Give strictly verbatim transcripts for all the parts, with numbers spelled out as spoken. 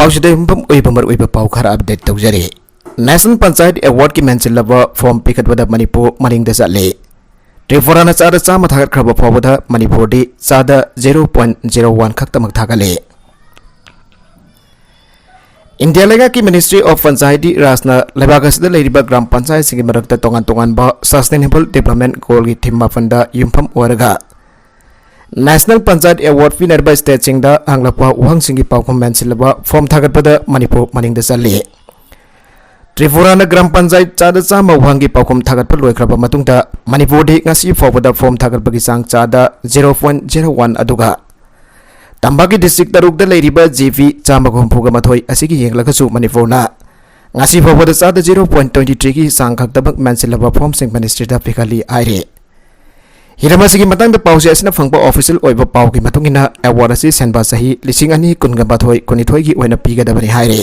ꯄꯥꯎꯁꯤꯗ ꯌꯨꯝꯐꯝ ꯑꯣꯏꯕ ꯃꯔꯨꯑꯣꯏꯕ ꯄꯥꯎ ꯈꯔ ꯑꯞꯗꯦꯠ ꯇꯧꯖꯔꯤ꯫ ꯅꯦꯁꯅꯦꯜ ꯄꯟꯆꯥꯌꯠ ꯑꯦꯋꯥꯔꯗꯀꯤ ꯃꯦꯟꯁꯤꯜꯂꯕ ꯐꯣꯔꯝ ꯄꯤꯈꯠꯄꯗ ꯃꯅꯤꯄꯨꯔ ꯃꯅꯤꯡꯗ ꯆꯠꯂꯤ꯫ ꯇ꯭ꯔꯤꯄꯨꯔꯥꯅ ꯆꯥꯗ ꯆꯥꯝꯃ ꯊꯥꯒꯠꯈ꯭ꯔꯕ ꯐꯥꯎꯕꯗ ꯃꯅꯤꯄꯨꯔꯗꯤ ꯆꯥꯗ zero point zero one ꯈꯛꯇꯃꯛ ꯊꯥꯒꯠꯂꯤ꯫ ꯏꯟꯗꯤꯌꯥ ꯂꯩꯉꯥꯛꯀꯤ Ministry of Panchayati Rajꯅ ꯂꯩꯕꯥꯛ ꯑꯁꯤꯗ ꯂꯩꯔꯤꯕ ꯒ꯭ꯔꯥꯝ ꯄꯟꯆꯥꯌꯠꯁꯤꯡꯒꯤ ꯃꯔꯛꯇ ꯇꯣꯉꯥꯟ ꯇꯣꯉꯥꯟꯕ Sustainable Development Goalꯒꯤ theme ꯃꯥꯄꯟꯗ ꯌꯨꯝꯐꯝ ꯑꯣꯏꯔꯒ ꯅꯦꯁꯅꯦꯜ ꯄꯟꯆꯥꯌꯠ ꯑꯦꯋꯥꯔꯗ ꯄꯤꯅꯔꯤꯕ stateꯁꯤꯡꯗ ꯍꯪꯂꯛꯄ ꯋꯥꯍꯪꯁꯤꯡꯒꯤ ꯄꯥꯎꯈꯨꯝ ꯃꯦꯟꯁꯤꯜꯂꯕ ꯐꯣꯔꯝ ꯊꯥꯒꯠꯄꯗ ꯃꯅꯤꯄꯨꯔ ꯃꯅꯤꯡꯗ ꯆꯜꯂꯤ꯫ ꯇ꯭ꯔꯤꯄꯨꯔꯥꯅ ꯒ꯭ꯔꯥꯝ ꯄꯟꯆꯥꯌꯠ ꯆꯥꯗ ꯆꯥꯝꯃ ꯋꯥꯍꯪꯒꯤ ꯄꯥꯎꯈꯨꯝ ꯊꯥꯒꯠꯄ ꯂꯣꯏꯈ꯭ꯔꯕ ꯃꯇꯨꯡꯗ ꯃꯅꯤꯄꯨꯔꯗꯤ ꯉꯁꯤ ꯐꯥꯎꯕꯗ ꯐꯣꯔꯝ ꯊꯥꯒꯠꯄꯒꯤ ꯆꯥꯡ ꯆꯥꯗ zero point zero one, ꯑꯗꯨꯒ ꯇꯝꯄꯥꯛꯀꯤ district ꯇꯔꯨꯛꯇ ꯂꯩꯔꯤꯕ G P ꯆꯥꯝꯃꯒ ꯍꯨꯝꯐꯨꯒ ꯃꯥꯊꯣꯏ ꯑꯁꯤꯒꯤ ꯌꯦꯡꯂꯒꯁꯨ ꯃꯅꯤꯄꯨꯔꯅ ꯉꯁꯤ ꯐꯥꯎꯕꯗ ꯆꯥꯗ zero point twenty threeꯒꯤ ꯆꯥꯡ ꯈꯛꯇꯃꯛ ꯃꯦꯟꯁꯤꯜꯂꯕ ꯐꯣꯔꯝꯁꯤꯡ ministryꯗ ꯄꯤꯈꯠꯂꯤ ꯍꯥꯏꯔꯤ꯫ ꯍꯤꯔꯝ ꯑꯁꯤꯒꯤ ꯃꯇꯥꯡꯗ ꯄꯥꯎꯆꯦ ꯑꯁꯤꯅ ꯐꯪꯕ official ꯑꯣꯏꯕ ꯄꯥꯎꯒꯤ ꯃꯇꯨꯡ ꯏꯟꯅ, ꯑꯦꯋꯥꯔꯗ ꯑꯁꯤ ꯁꯦꯟꯕꯥ ꯆꯍꯤ ꯂꯤꯁꯤꯡ ꯑꯅꯤ ꯀꯨꯟꯒ ꯃꯥꯊꯣꯏ ꯀꯨꯟꯅꯤꯊꯣꯏꯒꯤ ꯑꯣꯏꯅ ꯄꯤꯒꯗꯕꯅꯤ ꯍꯥꯏꯔꯤ꯫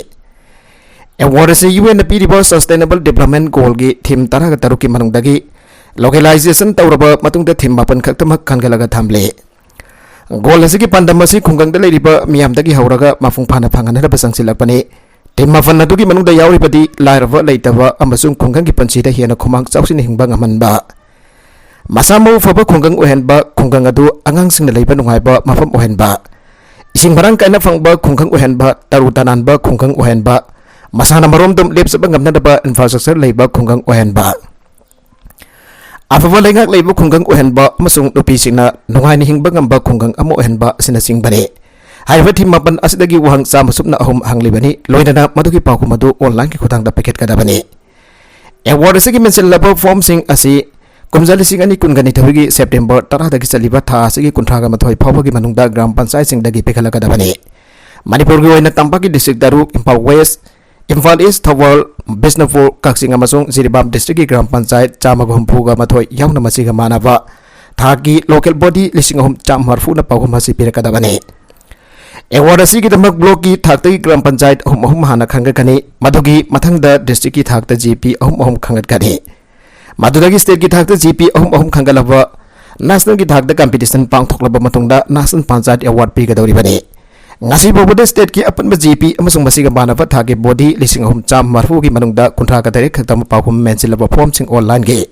ꯑꯦꯋꯥꯔꯗ ꯑꯁꯤ UN ꯅ ꯄꯤꯔꯤꯕ Sustainable Development Goalꯒꯤ theme ꯇꯔꯥꯒ ꯇꯔꯨꯛꯀꯤ ꯃꯅꯨꯡꯗꯒꯤ localization ꯇꯧꯔꯕ ꯃꯇꯨꯡꯗ theme ꯃꯥꯄꯟ ꯈꯛꯇꯃꯛ ꯈꯟꯒꯠꯂꯒ ꯊꯝꯂꯤ꯫ Goal ꯑꯁꯤꯒꯤ ꯄꯥꯟꯗꯝ ꯑꯁꯤ ꯈꯨꯡꯒꯪꯗ ꯂꯩꯔꯤꯕ ꯃꯤꯌꯥꯝꯗꯒꯤ ꯍꯧꯔꯒ ꯃꯄꯨꯡ ꯐꯥꯅ ꯐꯪꯍꯟꯅꯕ ꯆꯪꯁꯤꯜꯂꯛꯄꯅꯤ꯫ Theme ꯃꯥꯄꯟ ꯑꯗꯨꯒꯤ ꯃꯅꯨꯡꯗ ꯌꯥꯎꯔꯤꯕꯗꯤ ꯂꯥꯏꯔꯕ, ꯂꯩꯇꯕ ꯑꯃꯁꯨꯡ ꯈꯨꯡꯒꯪꯒꯤ ꯄꯨꯟꯁꯤꯗ ꯍꯦꯟꯅ ꯈꯨꯃꯥꯡ ꯆꯥꯎꯁꯤꯟꯅ ꯍꯤꯡꯕ ꯉꯝꯍꯟꯕ, ꯃꯁꯥ ꯃꯎ ꯐꯕ ꯈꯨꯡꯒꯪ ꯑꯣꯏꯍꯟꯕ, ꯈꯨꯡꯒꯪ ꯑꯗꯨ ꯑꯉꯥꯡꯁꯤꯡꯅ ꯂꯩꯕ ꯅꯨꯡꯉꯥꯏꯕ ꯃꯐꯝ ꯑꯣꯏꯍꯟꯕ, ꯏꯁꯤꯡ ꯃꯔꯥꯡ ꯀꯥꯏꯅ ꯐꯪꯕ ꯈꯨꯡꯒꯪ ꯑꯣꯏꯍꯟꯕ, ꯇꯔꯨ ꯇꯅꯥꯟꯕ ꯈꯨꯡꯒꯪ ꯑꯣꯏꯍꯟꯕ, ꯃꯁꯥꯅ ꯃꯔꯣꯝꯗꯣꯝ ꯂꯦꯞꯆꯕ ꯉꯝꯅꯅꯕ infrastructure ꯂꯩꯕ ꯈꯨꯡꯒꯪ ꯑꯣꯏꯍꯟꯕ, ꯑꯐꯕ ꯂꯩꯉꯥꯛ ꯂꯩꯕ ꯈꯨꯡꯒꯪ ꯑꯣꯏꯍꯟꯕ ꯑꯃꯁꯨꯡ ꯅꯨꯄꯤꯁꯤꯡꯅ ꯅꯨꯡꯉꯥꯏꯅ ꯍꯤꯡꯕ ꯉꯝꯕ ꯈꯨꯡꯒꯪ ꯑꯃ ꯑꯣꯏꯍꯟꯕ ꯑꯁꯤꯅꯆꯤꯡꯕꯅꯤ꯫ ꯍꯥꯏꯔꯤꯕ theme ꯃꯥꯄꯟ ꯑꯁꯤꯗꯒꯤ ꯋꯥꯍꯪ ꯆꯥꯝꯃ ꯁꯨꯞꯅ ꯑꯍꯨꯝ ꯍꯪꯂꯤꯕꯅꯤ, ꯂꯣꯏꯅꯅ ꯃꯗꯨꯒꯤ ꯄꯥꯎꯈꯨꯝ ꯑꯗꯨ online ꯒꯤ ꯈꯨꯠꯊꯥꯡꯗ ꯄꯤꯈꯠꯀꯗꯕꯅꯤ꯫ Award ꯑꯁꯤꯒꯤ ꯃꯦꯟꯁꯤꯜꯂꯕ ꯐꯣꯔꯝꯁꯤꯡ ꯑꯁꯤ ꯀꯨꯝꯖꯥ ꯂꯤꯁꯤꯡ ꯑꯅꯤ ꯀꯨꯟꯒ ꯅꯤꯊꯣꯏꯒꯤ September ꯇꯔꯥꯗꯒꯤ ꯆꯠꯂꯤꯕ ꯊꯥ ꯑꯁꯤꯒꯤ ꯀꯨꯟꯊ꯭ꯔꯥꯒ ꯃꯥꯊꯣꯏ ꯐꯥꯎꯕꯒꯤ ꯃꯅꯨꯡꯗ ꯒ꯭ꯔꯥꯝ ꯄꯟꯆꯥꯌꯠꯁꯤꯡꯗꯒꯤ ꯄꯤꯈꯠꯂꯛꯀꯗꯕꯅꯤ꯫ ꯃꯅꯤꯄꯨꯔꯒꯤ ꯑꯣꯏꯅ ꯇꯝꯄꯥꯛꯀꯤ district ꯇꯔꯨꯛ, ꯏꯝꯐꯥꯜ West, ꯏꯝꯐꯥꯜ East, ꯊꯧꯕꯥꯜ, ꯕꯤꯁꯅꯨꯄꯨꯔ, ꯀꯛꯆꯤꯡ ꯑꯃꯁꯨꯡ ꯖꯤꯔꯤꯕꯥꯝ district ꯀꯤ ꯒ꯭ꯔꯥꯝ ꯄꯟꯆꯥꯌꯠ ꯆꯥꯝꯃꯒ ꯍꯨꯝꯐꯨꯒ ꯃꯥꯊꯣꯏ ꯌꯥꯎꯅ ꯃꯁꯤꯒ ꯃꯥꯟꯅꯕ ꯊꯥꯛꯀꯤ local body ꯂꯤꯁꯤꯡ ꯑꯍꯨꯝ ꯆꯥꯝꯃ ꯃꯔꯤꯐꯨꯅ ꯄꯥꯎꯈꯨꯝ ꯑꯁꯤ ꯄꯤꯔꯛꯀꯗꯕꯅꯤ꯫ Award ꯑꯁꯤꯒꯤꯗꯃꯛ block ꯀꯤ ꯊꯥꯛꯇꯒꯤ ꯒ꯭ꯔꯥꯝ ꯄꯟꯆꯥꯌꯠ ꯑꯍꯨꯝ ꯑꯍꯨꯝ ꯍꯥꯟꯅ ꯈꯟꯒꯠꯀꯅꯤ꯫ ꯃꯗꯨꯒꯤ ꯃꯊꯪꯗ district ꯀꯤ ꯊꯥꯛꯇ G P ꯑꯍꯨꯝ ꯑꯍꯨꯝ ꯈꯟꯒꯠꯀꯅꯤ꯫ ꯃꯗꯨꯗꯒꯤ state ꯀꯤ ꯊꯥꯛꯇ G P ꯑꯍꯨꯝ ꯑꯍꯨꯝ ꯈꯟꯒꯠꯂꯕ national ꯒꯤ ꯊꯥꯛꯇ competition ꯄꯥꯡꯊꯣꯛꯂꯕ ꯃꯇꯨꯡꯗ National Panchayat Award ꯄꯤꯒꯗꯧꯔꯤꯕꯅꯤ꯫ ꯉꯁꯤ ꯐꯥꯎꯕꯗ state ꯀꯤ ꯑꯄꯨꯟꯕ G P ꯑꯃꯁꯨꯡ ꯃꯁꯤꯒ ꯃꯥꯟꯅꯕ ꯊꯥꯛꯀꯤ body ꯂꯤꯁꯤꯡ ꯑꯍꯨꯝ ꯆꯥꯝꯃ ꯃꯔꯤꯐꯨꯒꯤ ꯃꯅꯨꯡꯗ ꯀꯨꯟꯊ꯭ꯔꯥꯒ ꯇꯔꯦꯠ ꯈꯛꯇꯃꯛ ꯄꯥꯎꯈꯨꯝ ꯃꯦꯟꯁꯤꯜꯂꯕ form ꯁꯤꯡ online ꯒꯤ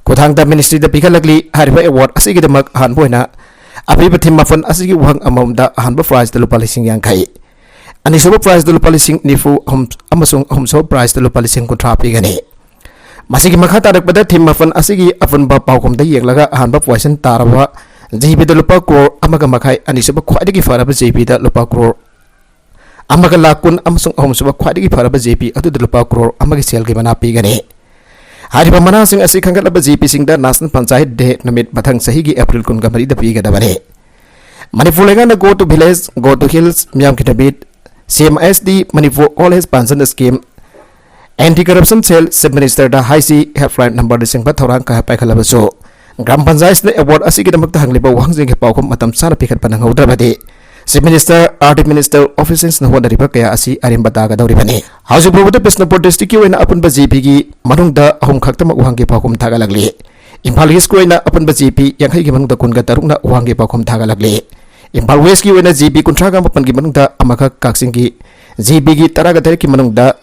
ꯈꯨꯠꯊꯥꯡꯗ ministry ꯗ ꯄꯤꯈꯠꯂꯛꯂꯤ꯫ ꯍꯥꯏꯔꯤꯕ award ꯑꯁꯤꯒꯤꯗꯃꯛ ꯑꯍꯥꯟꯕ ꯑꯣꯏꯅ ꯑꯄꯤꯕ theme ꯃꯥꯄꯟ ꯑꯁꯤꯒꯤ ꯋꯥꯍꯪ ꯑꯃꯃꯝꯗ ꯑꯍꯥꯟꯕ prize ꯇ ꯂꯨꯄꯥ ꯂꯤꯁꯤꯡ ꯌꯥꯡꯈꯩ, ꯑꯅꯤꯁꯨꯕ prize ꯇ ꯂꯨꯄꯥ ꯂꯤꯁꯤꯡ ꯅꯤꯐꯨ ꯑꯍꯨꯝ ꯑꯃꯁꯨꯡ ꯑꯍꯨꯝꯁꯨꯕ prize ꯇ ꯂꯨꯄꯥ ꯂꯤꯁꯤꯡ ꯀꯨꯟꯊ꯭ꯔꯥ ꯄꯤꯒꯅꯤ꯫ ꯃꯁꯤꯒꯤ ꯃꯈꯥ ꯇꯥꯔꯛꯄꯗ theme ꯃꯥꯄꯟ ꯑꯁꯤꯒꯤ ꯑꯄꯨꯟꯕ ꯄꯥꯎꯈꯨꯝꯗ ꯌꯦꯡꯂꯒ ꯑꯍꯥꯟꯕ position ꯇꯥꯔꯕ G P ꯗ ꯂꯨꯄꯥ ꯀ꯭ꯔꯣꯔ ꯑꯃꯒ ꯃꯈꯥꯏ, ꯑꯅꯤꯁꯨꯕ ꯈ꯭ꯋꯥꯏꯗꯒꯤ ꯐꯔꯕ G P ꯗ ꯂꯨꯄꯥ ꯀ꯭ꯔꯣꯔ ꯑꯃꯒ ꯂꯥꯈ ꯀꯨꯟ ꯑꯃꯁꯨꯡ ꯑꯍꯨꯝꯁꯨꯕ ꯈ꯭ꯋꯥꯏꯗꯒꯤ ꯐꯔꯕ G P ꯑꯗꯨꯗ ꯂꯨꯄꯥ ꯀ꯭ꯔꯣꯔ ꯑꯃꯒꯤ ꯁꯦꯜꯒꯤ ꯃꯅꯥ ꯄꯤꯒꯅꯤ꯫ ꯍꯥꯏꯔꯤꯕ ꯃꯅꯥꯁꯤꯡ ꯑꯁꯤ ꯈꯟꯒꯠꯂꯕ G P ꯁꯤꯡꯗ National Panchayat Day ꯅꯨꯃꯤꯠ ꯃꯊꯪ ꯆꯍꯤꯒꯤ April ꯀꯨꯟꯃꯔꯤꯗ ꯄꯤꯒꯗꯕꯅꯤ꯫ ꯃꯅꯤꯄꯨꯔ ꯂꯩꯉꯥꯛꯅ Go to Village, Go to Hills ꯃꯤꯌꯥꯝꯒꯤ ꯅꯨꯃꯤꯠ, C M S D Manipur Old Age Pension Scheme, Anti Corruption Cell, Chief Minister ꯗ ꯍꯥꯏꯁꯤ helpline number ꯅꯆꯤꯡꯕ ꯊꯧꯔꯥꯡ ꯀꯌꯥ ꯄꯥꯏꯈꯠꯂꯕꯁꯨ, ꯒ꯭ꯔꯥꯝ ꯄꯟꯆꯥꯌꯠꯁꯤꯅ award ꯑꯁꯤꯒꯤꯗꯃꯛꯇ ꯍꯪꯂꯤꯕ ꯋꯥꯍꯪꯁꯤꯡꯒꯤ ꯄꯥꯎꯈꯨꯝ ꯃꯇꯝ ꯆꯥꯅ ꯄꯤꯈꯠꯄ ꯅꯪꯍꯧꯗ꯭ꯔꯕꯗꯤ, Chief Minister, R D Minister, officials ꯅ ꯍꯣꯠꯅꯔꯤꯕ ꯀꯌꯥ ꯑꯁꯤ ꯑꯔꯦꯝꯕ ꯇꯥꯒꯗꯧꯔꯤꯕꯅꯤ꯫ ꯍꯧꯖꯤꯛ ꯐꯥꯎꯕꯗ ꯕꯤꯁꯅꯨꯄꯨꯔ district ꯀꯤ ꯑꯣꯏꯅ ꯑꯄꯨꯟꯕ G P ꯒꯤ ꯃꯅꯨꯡꯗ ꯑꯍꯨꯝ ꯈꯛꯇꯃꯛ ꯋꯥꯍꯪꯒꯤ ꯄꯥꯎꯈꯨꯝ ꯊꯥꯒꯠꯂꯛꯂꯤ꯫ ꯏꯝꯐꯥꯜ East ꯀꯤ ꯑꯣꯏꯅ ꯑꯄꯨꯟꯕ G P ꯌꯥꯡꯈꯩꯒꯤ ꯃꯅꯨꯡꯗ ꯀꯨꯟꯒ ꯇꯔꯨꯛꯅ ꯋꯥꯍꯪꯒꯤ ꯄꯥꯎꯈꯨꯝ ꯊꯥꯒꯠꯂꯛꯂꯤ꯫ ꯏꯝꯐꯥꯜ West ꯀꯤ ꯑꯣꯏꯅ G P ꯀꯨꯟꯊ꯭ꯔꯥꯒ ꯃꯥꯄꯟꯒꯤ ꯃꯅꯨꯡꯗ ꯑꯃꯈꯛ, ꯀꯛꯆꯤꯡꯒꯤ G P ꯒꯤ ꯇꯔꯥꯒ ꯇꯔꯦꯠꯀꯤ ꯃꯅꯨꯡꯗ,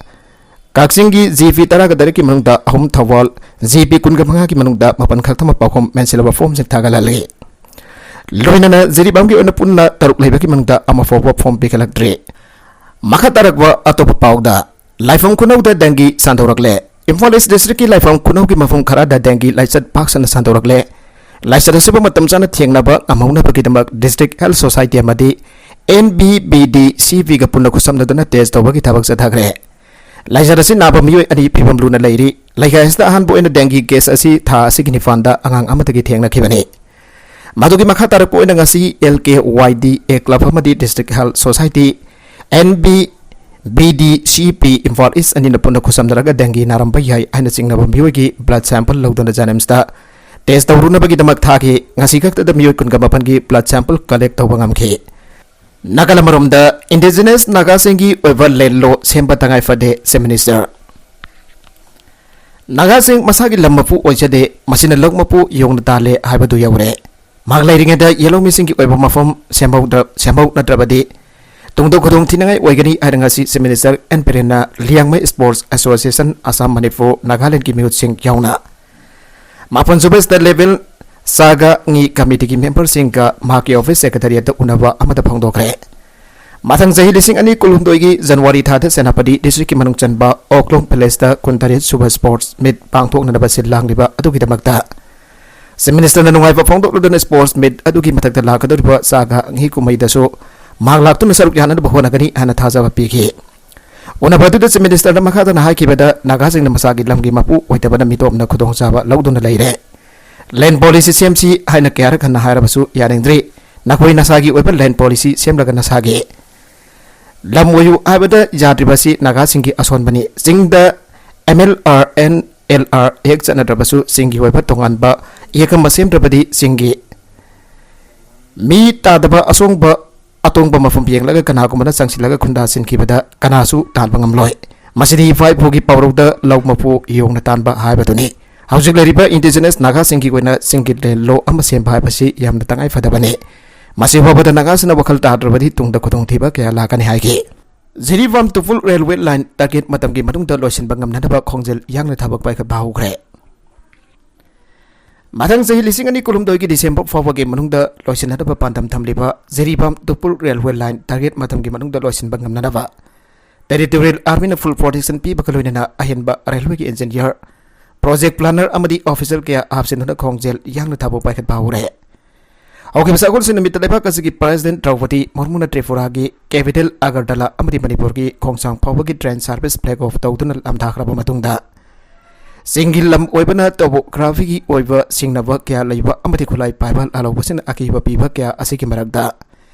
ꯀꯛꯆꯤꯡꯒꯤ G P ꯇꯔꯥꯒ ꯇꯔꯦꯠꯀꯤ ꯃꯅꯨꯡꯗ ꯑꯍꯨꯝ, ꯊꯧꯕꯥꯜ G P ꯀꯨꯟꯒ ꯃꯉꯥꯒꯤ ꯃꯅꯨꯡꯗ ꯃꯥꯄꯟ ꯈꯛꯇꯃꯛ ꯄꯥꯎꯈꯨꯝ ꯃꯦꯟꯁꯤꯜꯂꯕ form ꯁꯤꯡ ꯊꯥꯒꯠꯍꯜꯂꯤ꯫ ꯂꯣꯏꯅꯅ ꯖꯤꯔꯤꯕꯥꯝꯒꯤ ꯑꯣꯏꯅ ꯄꯨꯟꯅ ꯇꯔꯨꯛ ꯂꯩꯕꯒꯤ ꯃꯅꯨꯡꯗ ꯑꯃ ꯐꯥꯎꯕ form ꯄꯤꯈꯠꯂꯛꯇ꯭ꯔꯤ꯫ ꯃꯈꯥ ꯇꯥꯔꯛꯄ ꯑꯇꯣꯞꯄ ꯄꯥꯎꯗ, ꯂꯥꯏꯐꯝ ꯈꯨꯅꯧꯗ dengue ꯁꯟꯗꯣꯔꯛꯂꯦ꯫ ꯏꯝꯐꯥꯜ East district ꯀꯤ ꯂꯥꯏꯐꯝ ꯈꯨꯅꯧꯒꯤ ꯃꯐꯝ ꯈꯔꯗ dengue ꯂꯥꯏꯆꯠ ꯄꯥꯛ ꯁꯟꯅ ꯁꯟꯗꯣꯔꯛꯂꯦ꯫ ꯂꯥꯏꯆꯠ ꯑꯁꯤꯕꯨ ꯃꯇꯝ ꯆꯥꯅ ꯊꯦꯡꯅꯕ ꯉꯝꯍꯧꯅꯕꯒꯤꯗꯃꯛ District Health Society ꯑꯃꯗꯤ N B B D C P ꯒ ꯄꯨꯟꯅ ꯈꯨꯠꯁꯝꯅꯗꯨꯅ test ꯇꯧꯕꯒꯤ ꯊꯕꯛ ꯆꯠꯊꯈ꯭ꯔꯦ꯫ ꯂꯥꯏꯆꯠ ꯑꯁꯤ ꯅꯥꯕ ꯃꯤꯑꯣꯏ ꯑꯅꯤ ꯐꯤꯕꯝ ꯂꯨꯅ ꯂꯩꯔꯤ꯫ ꯂꯩꯀꯥꯏ ꯑꯁꯤꯗ ꯑꯍꯥꯟꯕ ꯑꯣꯏꯅ dengue case ꯑꯁꯤ ꯊꯥ ꯑꯁꯤꯒꯤ ꯅꯤꯄꯥꯟꯗ ꯑꯉꯥꯡ ꯑꯃꯗꯒꯤ ꯊꯦꯡꯅꯈꯤꯕꯅꯤ꯫ ꯃꯗꯨꯒꯤ ꯃꯈꯥ ꯇꯥꯔꯛꯄ ꯑꯣꯏꯅ ꯉꯁꯤ L K Y D A club ꯑꯃꯗꯤ District Health Society, N B B D C P, Imphal East ꯑꯅꯤꯅ ꯄꯨꯟꯅ ꯈꯨꯠꯁꯝꯅꯔꯒ dengue ꯅꯥꯔꯝꯕ ꯌꯥꯏ ꯍꯥꯏꯅ ꯆꯤꯡꯅꯕ ꯃꯤꯑꯣꯏꯒꯤ blood sample ꯂꯧꯗꯨꯅ JNIMS ꯇ test ꯇꯧꯔꯨꯅꯕꯒꯤꯗꯃꯛ ꯊꯥꯈꯤ꯫ ꯉꯁꯤ ꯈꯛꯇꯗ ꯃꯤꯑꯣꯏ ꯀꯨꯟꯒ ꯃꯥꯄꯟꯒꯤ blood sample collect ꯇꯧꯕ ꯉꯝꯈꯤ꯫ ꯅꯥꯒꯥꯂꯦꯟ ꯑꯃꯔꯣꯝꯗ, indigenous ꯅꯥꯒꯥꯁꯤꯡꯒꯤ ꯑꯣꯏꯕ land law ꯁꯦꯝꯕ ꯇꯉꯥꯏ ꯐꯗꯦ, Chief Minister꯫ ꯅꯥꯒꯥꯁꯤꯡ ꯃꯁꯥꯒꯤ ꯂꯝ ꯃꯄꯨ ꯑꯣꯏꯖꯗꯦ, ꯃꯁꯤꯅ ꯂꯧ ꯃꯄꯨ ꯌꯣꯡꯅ ꯇꯥꯜꯂꯦ ꯍꯥꯏꯕꯗꯨ ꯌꯧꯔꯦ꯫ ꯃꯍꯥꯛ ꯂꯩꯔꯤꯉꯩꯗ ꯌꯦꯜꯍꯧꯃꯤꯁꯤꯡꯒꯤ ꯑꯣꯏꯕ ꯃꯐꯝ ꯁꯦꯝꯍꯧꯗ-, ꯁꯦꯝꯍꯧꯅꯗ꯭ꯔꯕꯗꯤ ꯇꯨꯡꯗ ꯈꯨꯗꯣꯡꯊꯤꯅꯤꯡꯉꯥꯏ ꯑꯣꯏꯒꯅꯤ ꯍꯥꯏꯅ ꯉꯁꯤ ꯆꯤꯐ ꯃꯤꯅꯤꯁꯇꯔ ꯑꯦꯟ ꯕꯤꯔꯦꯟꯅ ꯂꯤꯌꯥꯡꯃꯩ ꯁ꯭ꯄꯣꯔꯠꯁ ꯑꯦꯁꯣꯁꯤꯌꯦꯁꯟ ꯑꯁꯥꯝ ꯃꯅꯤꯄꯨꯔ ꯅꯥꯒꯥꯂꯦꯟꯒꯤ ꯃꯤꯍꯨꯠꯁꯤꯡ ꯌꯥꯎꯅ ꯃꯥꯄꯟ ꯁꯨꯕ ꯁ꯭ꯇꯦꯠ ꯂꯦꯚꯦꯜ ꯆꯥꯒ ꯉꯤ ꯀꯃꯤꯇꯤꯒꯤ ꯃꯦꯝꯕꯔꯁꯤꯡꯒ ꯃꯍꯥꯛꯀꯤ ꯑꯣꯐꯤꯁ ꯁꯦꯀ꯭ꯔꯦꯇꯔꯤꯌꯦꯠꯇ ꯎꯅꯕ ꯑꯃꯗ ꯐꯣꯡꯗꯣꯛꯈ꯭ꯔꯦ꯫ ꯃꯊꯪ ꯆꯍꯤ ꯂꯤꯁꯤꯡ ꯑꯅꯤ ꯀꯨꯟꯍꯨꯝꯗꯣꯏꯒꯤ ꯖꯅꯋꯥꯔꯤ ꯊꯥꯗ ꯁꯦꯅꯥꯄꯇꯤ ꯗꯤꯁꯇ꯭ꯔꯤꯛꯀꯤ ꯃꯅꯨꯡ ꯆꯟꯕ ꯑꯣꯛꯂꯣꯡ ꯚꯤꯂꯦꯖꯇ ꯀꯨꯟꯇꯔꯦꯠ ꯁꯨꯕ ꯁ꯭ꯄꯣꯔꯠꯁ ꯃꯤꯠ ꯄꯥꯡꯊꯣꯛꯅꯅꯕ ꯁꯤꯜ ꯂꯥꯡꯂꯤꯕ ꯑꯗꯨꯒꯤꯗꯃꯛꯇ ꯆꯤꯐ ꯃꯤꯅꯤꯁꯇꯔꯅ ꯅꯨꯡꯉꯥꯏꯕ ꯐꯣꯡꯗꯣꯛꯂꯗꯨꯅ ꯁ꯭ꯄꯣꯔꯠꯁ ꯃꯤꯠ ꯑꯗꯨꯒꯤ ꯃꯊꯛꯇ ꯂꯥꯛꯀꯗꯧꯔꯤꯕ ꯆꯥꯒ ꯉꯤ ꯀꯨꯝꯍꯩꯗꯁꯨ ꯃꯍꯥꯛ ꯂꯥꯛꯇꯨꯅ ꯁꯔꯨꯛ ꯌꯥꯅꯅꯕ ꯍꯣꯠꯅꯒꯅꯤ ꯍꯥꯏꯅ ꯊꯥꯖꯕ ꯄꯤꯈꯤ꯫ ꯎꯅꯕ ꯑꯗꯨꯗ ꯆꯤꯐ ꯃꯤꯅꯤꯁꯇꯔꯅ ꯃꯈꯥ ꯇꯥꯅ ꯍꯥꯏꯈꯤꯕꯗ ꯅꯥꯒꯥꯁꯤꯡꯅ ꯃꯁꯥꯒꯤ ꯂꯝꯒꯤ ꯃꯄꯨ ꯑꯣꯏꯗꯕꯅ ꯃꯤꯇꯣꯞꯅ ꯈꯨꯗꯣꯡꯆꯥꯕ ꯂꯧꯗꯨꯅ ꯂꯩꯔꯦ꯫ ꯂꯦꯟ ꯄꯣꯂꯤꯁꯤ ꯁꯦꯝꯁꯤ ꯍꯥꯏꯅ ꯀꯌꯥꯔꯛ ꯍꯟꯅ ꯍꯥꯏꯔꯕꯁꯨ ꯌꯥꯅꯤꯡꯗ꯭ꯔꯤ꯫ ꯅꯈꯣꯏ ꯅꯁꯥꯒꯤ ꯑꯣꯏꯕ ꯂꯦꯟ ꯄꯣꯂꯤꯁꯤ ꯁꯦꯝꯂꯒ ꯅꯁꯥꯒꯤ ꯂꯝ ꯑꯣꯏꯌꯨ ꯍꯥꯏꯕꯗ ꯌꯥꯗ꯭ꯔꯤꯕꯁꯤ ꯅꯥꯒꯥꯁꯤꯡꯒꯤ ꯑꯁꯣꯟꯕꯅꯤ꯫ ꯆꯤꯡꯗ M L R N L R ꯑꯦꯛ ꯆꯠꯅꯗ꯭ꯔꯕꯁꯨ ꯆꯤꯡꯒꯤ ꯑꯣꯏꯕ ꯇꯣꯉꯥꯟꯕ ꯏꯌꯦꯛ ꯑꯃ ꯁꯦꯝꯗ꯭ꯔꯕꯗꯤ ꯆꯤꯡꯒꯤ ꯃꯤ ꯇꯥꯗꯕ ꯑꯁꯣꯡꯕ ꯑꯇꯣꯡꯕ ꯃꯐꯝ ꯌꯦꯡꯂꯒ ꯀꯅꯥꯒꯨꯝꯕꯅ ꯆꯪꯁꯤꯜꯂꯒ ꯈꯨꯟꯗꯥ ꯁꯤꯟꯈꯤꯕꯗ ꯀꯅꯥꯁꯨ ꯇꯥꯟꯕ ꯉꯝꯂꯣꯏ꯫ ꯃꯁꯤꯗꯤ ꯏꯄꯥ ꯏꯄꯨꯒꯤ ꯄꯥꯎꯔꯧꯗ ꯂꯧ ꯃꯄꯨ ꯌꯣꯡꯅ ꯇꯥꯟꯕ ꯍꯥꯏꯕꯗꯨꯅꯤ꯫ ꯍꯧꯖꯤꯛ ꯂꯩꯔꯤꯕ ꯏꯟꯗꯤꯖꯤꯅꯁ ꯅꯥꯒꯥꯁꯤꯡꯒꯤ ꯑꯣꯏꯅ ꯆꯤꯡꯒꯤ ꯂꯦꯟ ꯂꯣ ꯑꯃ ꯁꯦꯝꯕ ꯍꯥꯏꯕꯁꯤ ꯌꯥꯝꯅ ꯇꯉꯥꯏ ꯐꯗꯕꯅꯤ꯫ ꯃꯁꯤ ꯐꯥꯎꯕꯗ ꯅꯥꯒꯥꯁꯤꯡꯅ ꯋꯥꯈꯜ ꯇꯥꯗ꯭ꯔꯕꯗꯤ ꯇꯨꯡꯗ ꯈꯨꯗꯣꯡꯊꯤꯕ ꯀꯌꯥ ꯂꯥꯛꯀꯅꯤ ꯍꯥꯏꯈꯤ꯫ ꯖꯤꯔꯤꯕꯥꯝ ꯇꯨꯄꯨꯜ ꯔꯦꯜꯋꯦ ꯂꯥꯏꯟ ꯇꯥꯔꯒꯦꯠ ꯃꯇꯝꯒꯤ ꯃꯅꯨꯡꯗ ꯂꯣꯏꯁꯤꯟꯕ ꯉꯝꯅꯅꯕ ꯈꯣꯡꯖꯦꯜ ꯌꯥꯡꯅ ꯊꯕꯛ ꯄꯥꯏꯈꯠꯄ ꯍꯧꯈ꯭ꯔꯦ꯫ ꯃꯊꯪ ꯆꯍꯤ ꯂꯤꯁꯤꯡ ꯑꯅꯤ ꯀꯨꯟꯍꯨꯝꯗꯣꯏꯒꯤ ꯗꯤꯁꯦꯝꯕꯔ ꯐꯥꯎꯕꯒꯤ ꯃꯅꯨꯡꯗ ꯂꯣꯏꯁꯤꯟꯅꯅꯕ ꯄꯥꯟꯗꯝ ꯊꯝꯂꯤꯕ ꯖꯤꯔꯤꯕꯥꯝ ꯇꯨꯄꯨꯜ ꯔꯦꯜꯋꯦ ꯂꯥꯏꯟ ꯇꯥꯔꯒꯦꯠ ꯃꯇꯝꯒꯤ ꯃꯅꯨꯡꯗ ꯂꯣꯏꯁꯤꯟꯕ ꯉꯝꯅꯅꯕ ꯇꯦꯔꯤꯇꯣꯔꯤꯌꯦꯜ ꯑꯥꯔꯃꯤꯅ ꯐꯨꯜ ꯄ꯭ꯔꯣꯇꯦꯛꯁꯟ ꯄꯤꯕꯒ ꯂꯣꯏꯅꯅ ꯑꯍꯦꯟꯕ ꯔꯦꯜꯋꯦꯒꯤ ꯏꯟꯖꯤꯅꯤꯌꯔ, ꯄ꯭ꯔꯣꯖꯦꯛ ꯄ꯭ꯂꯥꯅꯔ ꯑꯃꯗꯤ ꯑꯣꯐꯤꯁꯔ ꯀꯌꯥ ꯍꯥꯞꯆꯤꯟꯗꯨꯅ ꯈꯣꯡꯖꯦꯜ ꯌꯥꯡꯅ ꯊꯕꯛ ꯄꯥꯏꯈꯠꯄ ꯍꯧꯔꯦ꯫ ꯍꯧꯈꯤꯕ ꯁꯒꯣꯜꯁꯦꯟ ꯅꯨꯃꯤꯠꯇ ꯂꯩꯕꯥꯛ ꯑꯁꯤꯒꯤ ꯄ꯭ꯔꯦꯁꯤꯗꯦꯟꯠ ꯗ꯭ꯔꯧꯄꯗꯤ ꯃꯨꯔꯃꯨꯅ ꯇ꯭ꯔꯤꯄꯨꯔꯥꯒꯤ ꯀꯦꯄꯤꯇꯦꯜ ꯑꯒꯔꯇꯂꯥ ꯑꯃꯗꯤ ꯃꯅꯤꯄꯨꯔꯒꯤ ꯈꯣꯡꯁꯥꯡ ꯐꯥꯎꯕꯒꯤ ꯇ꯭ꯔꯦꯟ ꯁꯥꯔꯚꯤꯁ ꯐ꯭ꯂꯦꯒ ꯑꯣꯐ ꯇꯧꯗꯨꯅ ꯂꯥꯝꯊꯥꯈ꯭ꯔꯕ ꯃꯇꯨꯡꯗ, ꯆꯤꯡꯒꯤ ꯂꯝ ꯑꯣꯏꯕꯅ ꯇꯣꯄꯣꯒ꯭ꯔꯥꯐꯤꯒꯤ ꯑꯣꯏꯕ ꯁꯤꯡꯅꯕ ꯀꯌꯥ ꯂꯩꯕ ꯑꯃꯗꯤ ꯈꯨꯠꯂꯥꯏ ꯄꯥꯏꯕ ꯂꯥꯜꯍꯧꯕꯁꯤꯡꯅ ꯑꯀꯤꯕ ꯄꯤꯕ ꯀꯌꯥ ꯑꯁꯤꯒꯤ ꯃꯔꯛꯇ,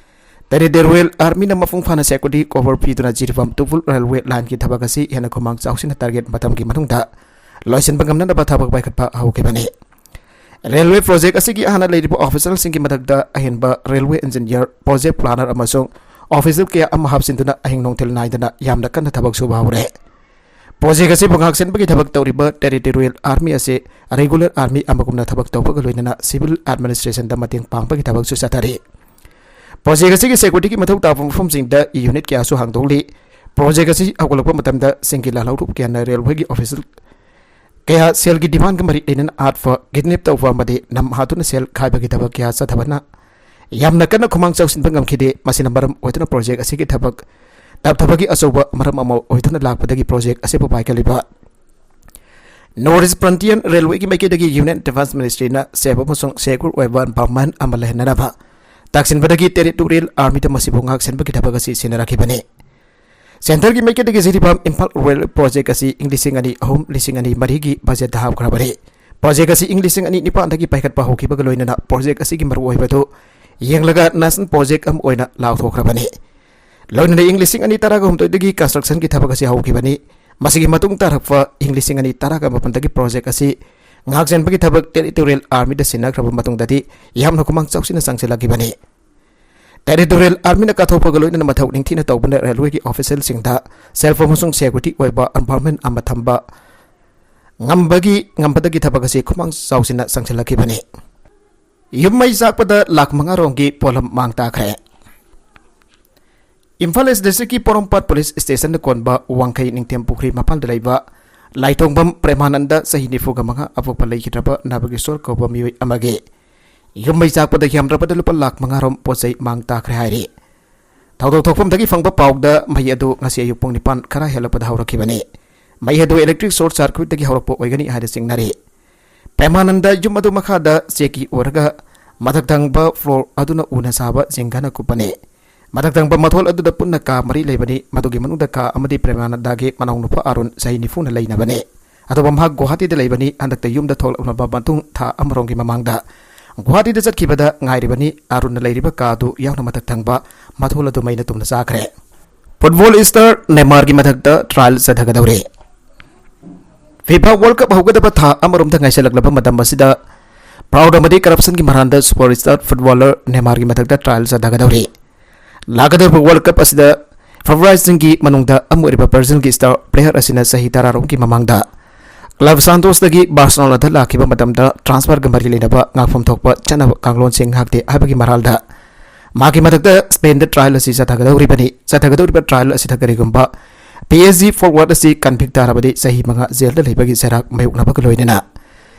ꯇꯦꯔꯤꯇꯣꯔꯤꯌꯦꯜ ꯑꯥꯔꯃꯤꯅ ꯃꯄꯨꯡ ꯐꯥꯅ ꯁꯦꯀ꯭ꯌꯨꯔꯤꯇꯤ ꯀꯣꯚꯔ ꯄꯤꯗꯨꯅ ꯖꯤꯔꯤꯕꯥꯝ ꯇꯨꯄꯨꯜ ꯔꯦꯜꯋꯦ ꯂꯥꯏꯟꯒꯤ ꯊꯕꯛ ꯑꯁꯤ ꯍꯦꯟꯅ ꯈꯨꯃꯥꯡ ꯆꯥꯎꯁꯤꯟꯅ ꯇꯥꯔꯒꯦꯠ ꯃꯇꯝꯒꯤ ꯃꯅꯨꯡꯗ ꯂꯣꯏꯁꯤꯟꯕ ꯉꯝꯅꯅꯕ ꯊꯕꯛ ꯄꯥꯏꯈꯠꯄ ꯍꯧꯈꯤꯕꯅꯤ꯫ ꯔꯦꯜꯋꯦ ꯄ꯭ꯔꯣꯖꯦꯛ ꯑꯁꯤꯒꯤ ꯍꯥꯟꯅ ꯂꯩꯔꯤꯕ ꯑꯣꯐꯤꯁꯔꯁꯤꯡꯒꯤ ꯃꯊꯛꯇ ꯑꯍꯦꯟꯕ ꯔꯦꯜꯋꯦ ꯏꯟꯖꯤꯅꯤꯌꯔ, ꯄ꯭ꯔꯣꯖꯦꯛ ꯄ꯭ꯂꯥꯅꯔ ꯑꯃꯁꯨꯡ ꯑꯣꯐꯤꯁꯔ ꯀꯌꯥ ꯑꯃ ꯍꯥꯞꯆꯤꯟꯗꯨꯅ ꯑꯍꯤꯡ ꯅꯨꯡꯊꯤꯜ ꯅꯥꯏꯗꯅ ꯌꯥꯝꯅ ꯀꯟꯅ ꯊꯕꯛ ꯁꯨꯕ ꯍꯧꯔꯦ꯫ ꯄ꯭ꯔꯣꯖꯦꯛ ꯑꯁꯤꯕꯨ ꯉꯥꯛꯁꯦꯟꯕꯒꯤ ꯊꯕꯛ ꯇꯧꯔꯤꯕ ꯇꯦꯔꯤꯇꯣꯔꯤꯌꯦꯜ ꯑꯥꯔꯃꯤ ꯑꯁꯤ ꯔꯤꯒꯨꯂꯔ ꯑꯥꯔꯃꯤ ꯑꯃꯒꯨꯝꯅ ꯊꯕꯛ ꯇꯧꯕꯒ ꯂꯣꯏꯅꯅ ꯁꯤꯚꯤꯜ ꯑꯦꯗꯃꯤꯅꯤꯁꯇ꯭ꯔꯦꯁꯟꯗ ꯃꯇꯦꯡ ꯄꯥꯡꯕꯒꯤ ꯊꯕꯛꯁꯨ ꯆꯠꯊꯔꯤ꯫ ꯄ꯭ꯔꯣꯖꯦꯛ ꯑꯁꯤꯒꯤ ꯁꯦꯀ꯭ꯌꯨꯔꯤꯇꯤꯒꯤ ꯃꯊꯧ ꯇꯥꯕ ꯃꯐꯝꯁꯤꯡꯗ ꯌꯨꯅꯤꯠ ꯀꯌꯥꯁꯨ ꯍꯥꯡꯗꯣꯛꯂꯤ꯫ ꯄ꯭ꯔꯣꯖꯦꯛ ꯑꯁꯤ ꯍꯧꯒꯠꯂꯛꯄ ꯃꯇꯝꯗ ꯁꯦꯜꯒꯤ ꯂꯥꯜꯍꯧꯂꯨꯞ ꯀꯌꯥꯅ ꯔꯦꯜꯋꯦꯒꯤ ꯑꯣꯐꯤꯁꯤꯌꯦꯜ ꯀꯌꯥ ꯁꯦꯜꯒꯤ ꯗꯤꯃꯥꯟꯒ ꯃꯔꯤ ꯂꯩꯅꯅ ꯑꯥꯔꯠꯐ ꯀꯤꯗꯅꯦꯞ ꯇꯧꯕ ꯑꯃꯗꯤ ꯅꯝ ꯍꯥꯠꯇꯨꯅ ꯁꯦꯜ ꯈꯥꯏꯕꯒꯤ ꯊꯕꯛ ꯀꯌꯥ ꯆꯠꯊꯕꯅ ꯌꯥꯝꯅ ꯀꯟꯅ ꯈꯨꯃꯥꯡ ꯆꯥꯎꯁꯤꯟꯕ ꯉꯝꯈꯤꯗꯦ꯫ ꯃꯁꯤꯅ ꯃꯔꯝ ꯑꯣꯏꯗꯨꯅ ꯄ꯭ꯔꯣꯖꯦꯛ ꯑꯁꯤꯒꯤ ꯊꯕꯛ ꯇꯞꯊꯕꯒꯤ ꯑꯆꯧꯕ ꯃꯔꯝ ꯑꯃ ꯑꯣꯏꯗꯨꯅ ꯂꯥꯛꯄꯗꯒꯤ ꯄ꯭ꯔꯣꯖꯦꯛ ꯑꯁꯤꯕꯨ ꯄꯥꯏꯈꯠꯂꯤꯕ ꯅꯣꯔꯠ ꯏꯁ ꯐ꯭ꯔꯟꯇꯤꯌꯔ ꯔꯦꯜꯋꯦꯒꯤ ꯃꯥꯏꯀꯩꯗꯒꯤ ꯌꯨꯅꯤꯌꯟ ꯗꯤꯐꯦꯟꯁ ꯃꯤꯅꯤꯁꯇ꯭ꯔꯤꯅ ꯁꯦꯐ ꯑꯃꯁꯨꯡ ꯁꯦꯀ꯭ꯌꯨꯔ ꯑꯣꯏꯕ ꯑꯦꯟꯚꯥꯏꯔꯟꯃꯦꯟ ꯑꯃ ꯂꯩꯍꯟꯅꯅꯕ ꯇꯥꯛꯁꯤꯟꯕꯗꯒꯤ ꯇꯦꯔꯤꯇꯣꯔꯤꯌꯦꯜ ꯑꯥꯔꯃꯤꯗ ꯃꯁꯤꯕꯨ ꯉꯥꯛ ꯁꯦꯟꯕꯒꯤ ꯊꯕꯛ ꯑꯁꯤ ꯁꯤꯟꯅꯔꯛꯈꯤꯕꯅꯤ꯫ ꯁꯦꯟꯇꯔꯒꯤ ꯃꯥꯏꯀꯩꯗꯒꯤ ꯖꯤꯔꯤꯕꯥꯝ ꯏꯝꯐꯥꯜ ꯔꯦꯜ ꯄ꯭ꯔꯣꯖꯦꯛ ꯑꯁꯤ ꯏꯪ ꯂꯤꯁꯤꯡ ꯑꯅꯤ ꯑꯍꯨꯝ ꯂꯤꯁꯤꯡ ꯑꯅꯤ ꯃꯔꯤꯒꯤ ꯕꯖꯦꯠꯇ ꯍꯥꯞꯈ꯭ꯔꯕꯅꯤ꯫ ꯄ꯭ꯔꯣꯖꯦꯛ ꯑꯁꯤ ꯏꯪ ꯂꯤꯁꯤꯡ ꯑꯅꯤ ꯅꯤꯄꯥꯟꯗꯒꯤ ꯄꯥꯏꯈꯠꯄ ꯍꯧꯈꯤꯕꯒ ꯂꯣꯏꯅꯅ ꯄ꯭ꯔꯣꯖꯦꯛ ꯑꯁꯤꯒꯤ ꯃꯔꯨꯑꯣꯏꯕꯗꯨ ꯌꯦꯡꯂꯒ ꯅꯦꯁꯅꯦꯜ ꯄ꯭ꯔꯣꯖꯦꯛ ꯑꯃ ꯑꯣꯏꯅ ꯂꯥꯎꯊꯣꯛꯈ꯭ꯔꯕꯅꯤ꯫ ꯂꯣꯏꯅꯅ ꯏꯪ ꯂꯤꯁꯤꯡ ꯑꯅꯤ ꯇꯔꯥꯒ ꯍꯨꯝꯗꯣꯏꯗꯒꯤ ꯀꯟꯁꯇ꯭ꯔꯛꯁꯟꯒꯤ ꯊꯕꯛ ꯑꯁꯤ ꯍꯧꯈꯤꯕꯅꯤ꯫ ꯃꯁꯤꯒꯤ ꯃꯇꯨꯡ ꯇꯥꯔꯛꯄ ꯏꯪ ꯂꯤꯁꯤꯡ ꯑꯅꯤ ꯇꯔꯥꯒ ꯃꯥꯄꯟꯗꯒꯤ ꯄ꯭ꯔꯣꯖꯦꯛ ꯑꯁꯤ ꯉꯥꯛ ꯁꯦꯟꯕꯒꯤ ꯊꯕꯛ ꯇꯦꯔꯤꯇꯣꯔꯤꯌꯦꯜ ꯑꯥꯔꯃꯤꯗ ꯁꯤꯟꯅꯈ꯭ꯔꯕ ꯃꯇꯨꯡꯗꯗꯤ ꯌꯥꯝꯅ ꯈꯨꯃꯥꯡ ꯆꯥꯎꯁꯤꯟꯅ ꯆꯪꯁꯤꯜꯂꯛꯈꯤꯕꯅꯤ꯫ ꯇꯦꯔꯤꯇꯣꯔꯤꯌꯦꯜ ꯑꯥꯔꯃꯤꯅ ꯀꯠꯊꯣꯛꯄꯒ ꯂꯣꯏꯅꯅ ꯃꯊꯧ ꯅꯤꯡꯊꯤꯅ ꯇꯧꯕꯅ ꯔꯦꯜꯋꯦꯒꯤ ꯑꯣꯐꯤꯁꯤꯌꯦꯜꯁꯤꯡꯗ ꯁꯦꯐ ꯑꯃꯁꯨꯡ ꯁꯦꯀ꯭ꯌꯨꯔꯤꯇꯤ ꯑꯣꯏꯕ ꯑꯦꯟꯚꯥꯏꯔꯟꯃꯦꯟ ꯑꯃ ꯊꯝꯕ ꯉꯝꯕꯒꯤ, ꯉꯝꯕꯗꯒꯤ ꯊꯕꯛ ꯑꯁꯤ ꯈꯨꯃꯥꯡ ꯆꯥꯎꯁꯤꯟꯅ ꯆꯪꯁꯤꯜꯂꯛꯈꯤꯕꯅꯤ꯫ ꯌꯨꯝ ꯃꯩ ꯆꯥꯛꯄꯗ ꯂꯥꯈ ꯃꯉꯥ ꯔꯣꯝꯒꯤ ꯄꯣꯠꯂꯝ ꯃꯥꯡ ꯇꯥꯈ꯭ꯔꯦ꯫ ꯏꯝꯐꯥꯜ ꯏꯁ ꯗꯤꯁꯇ꯭ꯔꯤꯛꯀꯤ ꯄꯣꯔꯣꯝꯄꯥꯠ ꯄꯨꯂꯤꯁ ꯁ꯭ꯇꯦꯁꯟꯗ ꯀꯣꯟꯕ ꯋꯥꯡꯈꯩ ꯅꯤꯡꯊꯦꯝ ꯄꯨꯈ꯭ꯔꯤ ꯃꯄꯥꯜꯗ ꯂꯩꯕ ꯂꯥꯏꯇꯣꯡꯕꯝ ꯄ꯭ꯔꯦꯃꯥꯅꯟꯗ, ꯆꯍꯤ ꯅꯤꯐꯨꯒ ꯃꯉꯥ, ꯑꯄꯣꯛꯄ ꯂꯩꯈꯤꯗ꯭ꯔꯕ ꯅꯥꯕꯀꯤꯁꯣꯔ ꯀꯧꯕ ꯃꯤꯑꯣꯏ ꯑꯃꯒꯤ ꯌꯨꯝ ꯃꯩ ꯆꯥꯛꯄꯗ ꯌꯥꯝꯗ꯭ꯔꯕꯗ ꯂꯨꯄꯥ ꯂꯥꯈ ꯃꯉꯥ ꯔꯣꯝ ꯄꯣꯠ ꯆꯩ ꯃꯥꯡ ꯇꯥꯈ꯭ꯔꯦ ꯍꯥꯏꯔꯤ꯫ ꯊꯧꯗꯣꯛ ꯊꯣꯛꯐꯝꯗꯒꯤ ꯐꯪꯕ ꯄꯥꯎꯗ ꯃꯩ ꯑꯗꯨ ꯉꯁꯤ ꯑꯌꯨꯛ ꯄꯨꯡ ꯅꯤꯄꯥꯟ ꯈꯔ ꯍꯦꯜꯂꯛꯄꯗ ꯍꯧꯔꯛꯈꯤꯕꯅꯤ꯫ ꯃꯩ ꯑꯗꯨ ꯏꯂꯦꯛꯇ꯭ꯔꯤꯛ ꯁꯣꯔꯠ ꯁꯥꯔꯀ꯭ꯌꯨꯠꯇꯒꯤ ꯍꯧꯔꯛꯄ ꯑꯣꯏꯒꯅꯤ ꯍꯥꯏꯅ ꯆꯤꯡꯅꯔꯤ꯫ ꯄ꯭ꯔꯦꯃꯥꯅꯟꯗ ꯌꯨꯝ ꯑꯗꯨ ꯃꯈꯥꯗ ꯆꯦꯛꯀꯤ ꯑꯣꯏꯔꯒ ꯃꯊꯛ ꯊꯪꯕ ꯐ꯭ꯂꯣꯔ ꯑꯗꯨꯅ ꯎꯅ ꯁꯥꯕ ꯖꯤꯡꯒꯅ ꯀꯨꯞꯄꯅꯤ꯫ ꯃꯊꯛ ꯊꯪꯕ ꯃꯊꯣꯜ ꯑꯗꯨꯗ ꯄꯨꯟꯅ ꯀꯥ ꯃꯔꯤ ꯂꯩꯕꯅꯤ꯫ ꯃꯗꯨꯒꯤ ꯃꯅꯨꯡꯗ ꯀꯥ ꯑꯃꯗꯤ ꯄ꯭ꯔꯦꯃꯥꯅꯟꯗꯒꯤ ꯃꯅꯥꯎꯅꯨꯄꯥ ꯑꯔꯨꯟ, ꯆꯍꯤ ꯅꯤꯐꯨꯅ, ꯂꯩꯅꯕꯅꯤ꯫ ꯑꯗꯨꯕꯨ ꯃꯍꯥꯛ ꯒꯨꯋꯥꯍꯥꯇꯤꯗ ꯂꯩꯕꯅꯤ꯫ ꯍꯟꯗꯛꯇ ꯌꯨꯝꯗ ꯊꯣꯛꯂꯛꯂꯕ ꯃꯇꯨꯡ ꯊꯥ ꯑꯃꯔꯣꯝꯒꯤ ꯃꯃꯥꯡꯗ ꯒꯨꯋꯥꯍꯥꯇꯤꯗ ꯆꯠꯈꯤꯕꯗ ꯉꯥꯏꯔꯤꯕꯅꯤ꯫ ꯑꯔꯨꯟꯅ ꯂꯩꯔꯤꯕ ꯀꯥ ꯑꯗꯨ ꯌꯥꯎꯅ ꯃꯊꯛ ꯊꯪꯕ ꯃꯊꯣꯜ ꯑꯗꯨ ꯃꯩꯅ ꯇꯨꯝꯅ ꯆꯥꯈ꯭ꯔꯦ꯫ ꯐꯨꯠꯕꯣꯜ ꯁ꯭ꯇꯥꯔ ꯅꯦꯃꯥꯔꯒꯤ ꯃꯊꯛꯇ ꯇ꯭ꯔꯥꯏꯜ ꯆꯠꯊꯒꯗꯧꯔꯦ꯫ ꯐꯤꯐꯥ ꯋꯥꯔꯜ ꯀꯞ ꯍꯧꯒꯗꯕ ꯊꯥ ꯑꯃꯔꯣꯝꯗ ꯉꯥꯏꯁꯤꯜꯂꯛꯂꯕ ꯃꯇꯝ ꯑꯁꯤꯗ ꯐ꯭ꯔꯣꯗ ꯑꯃꯗꯤ ꯀꯔꯞꯁꯟꯒꯤ ꯃꯔꯥꯟꯗ ꯁꯨꯄꯔ ꯁ꯭ꯇꯥꯔ ꯐꯨꯠꯕꯣꯂꯔ ꯅꯦꯃꯥꯔꯒꯤ ꯃꯊꯛꯇ ꯇ꯭ꯔꯥꯏꯜ ꯆꯠꯊꯒꯗꯧꯔꯤ꯫ ꯂꯥꯛꯀꯗꯧꯔꯤꯕ ꯋꯥꯔꯜ ꯀꯞ ꯑꯁꯤꯗ ꯐꯦꯚꯣꯔꯥꯏꯠꯁꯤꯡꯒꯤ ꯃꯅꯨꯡꯗ ꯑꯃ ꯑꯣꯏꯔꯤꯕ ꯕ꯭ꯔꯥꯖꯤꯜꯒꯤ ꯁ꯭ꯇꯥꯔ ꯄ꯭ꯂꯦꯌꯔ ꯑꯁꯤꯅ ꯆꯍꯤ ꯇꯔꯥꯔꯣꯝꯒꯤ ꯃꯃꯥꯡꯗ ꯀ꯭ꯂꯕ ꯁꯥꯟꯇꯣꯁꯇꯒꯤ ꯕꯥꯔꯁꯦꯂꯣꯅꯥꯗ ꯂꯥꯛꯈꯤꯕ ꯃꯇꯝꯗ ꯇ꯭ꯔꯥꯟꯁꯐꯔꯒ ꯃꯔꯤ ꯂꯩꯅꯕ ꯉꯥꯛꯐꯝ ꯊꯣꯛꯄ ꯆꯠꯅꯕ ꯀꯥꯡꯂꯣꯟꯁꯤꯡ ꯉꯥꯛꯇꯦ ꯍꯥꯏꯕꯒꯤ ꯃꯔꯥꯜꯗ ꯃꯍꯥꯛꯀꯤ ꯃꯊꯛꯇ ꯁ꯭ꯄꯦꯟꯗ ꯇ꯭ꯔꯥꯏꯜ ꯑꯁꯤ ꯆꯠꯊꯒꯗꯧꯔꯤꯕꯅꯤ꯫ ꯆꯠꯊꯒꯗꯧꯔꯤꯕ ꯇ꯭ꯔꯥꯏꯜ ꯑꯁꯤꯗ ꯀꯔꯤꯒꯨꯝꯕ ꯄꯤ ꯑꯦꯁ ꯖꯤ ꯐꯣꯔꯋꯥꯔꯗ ꯑꯁꯤ ꯀꯟꯚꯤꯛ ꯇꯥꯔꯕꯗꯤ ꯆꯍꯤ ꯃꯉꯥ ꯖꯦꯜꯗ ꯂꯩꯕꯒꯤ ꯆꯩꯔꯥꯛ ꯃꯥꯌꯣꯛꯅꯕꯒ ꯂꯣꯏꯅꯅ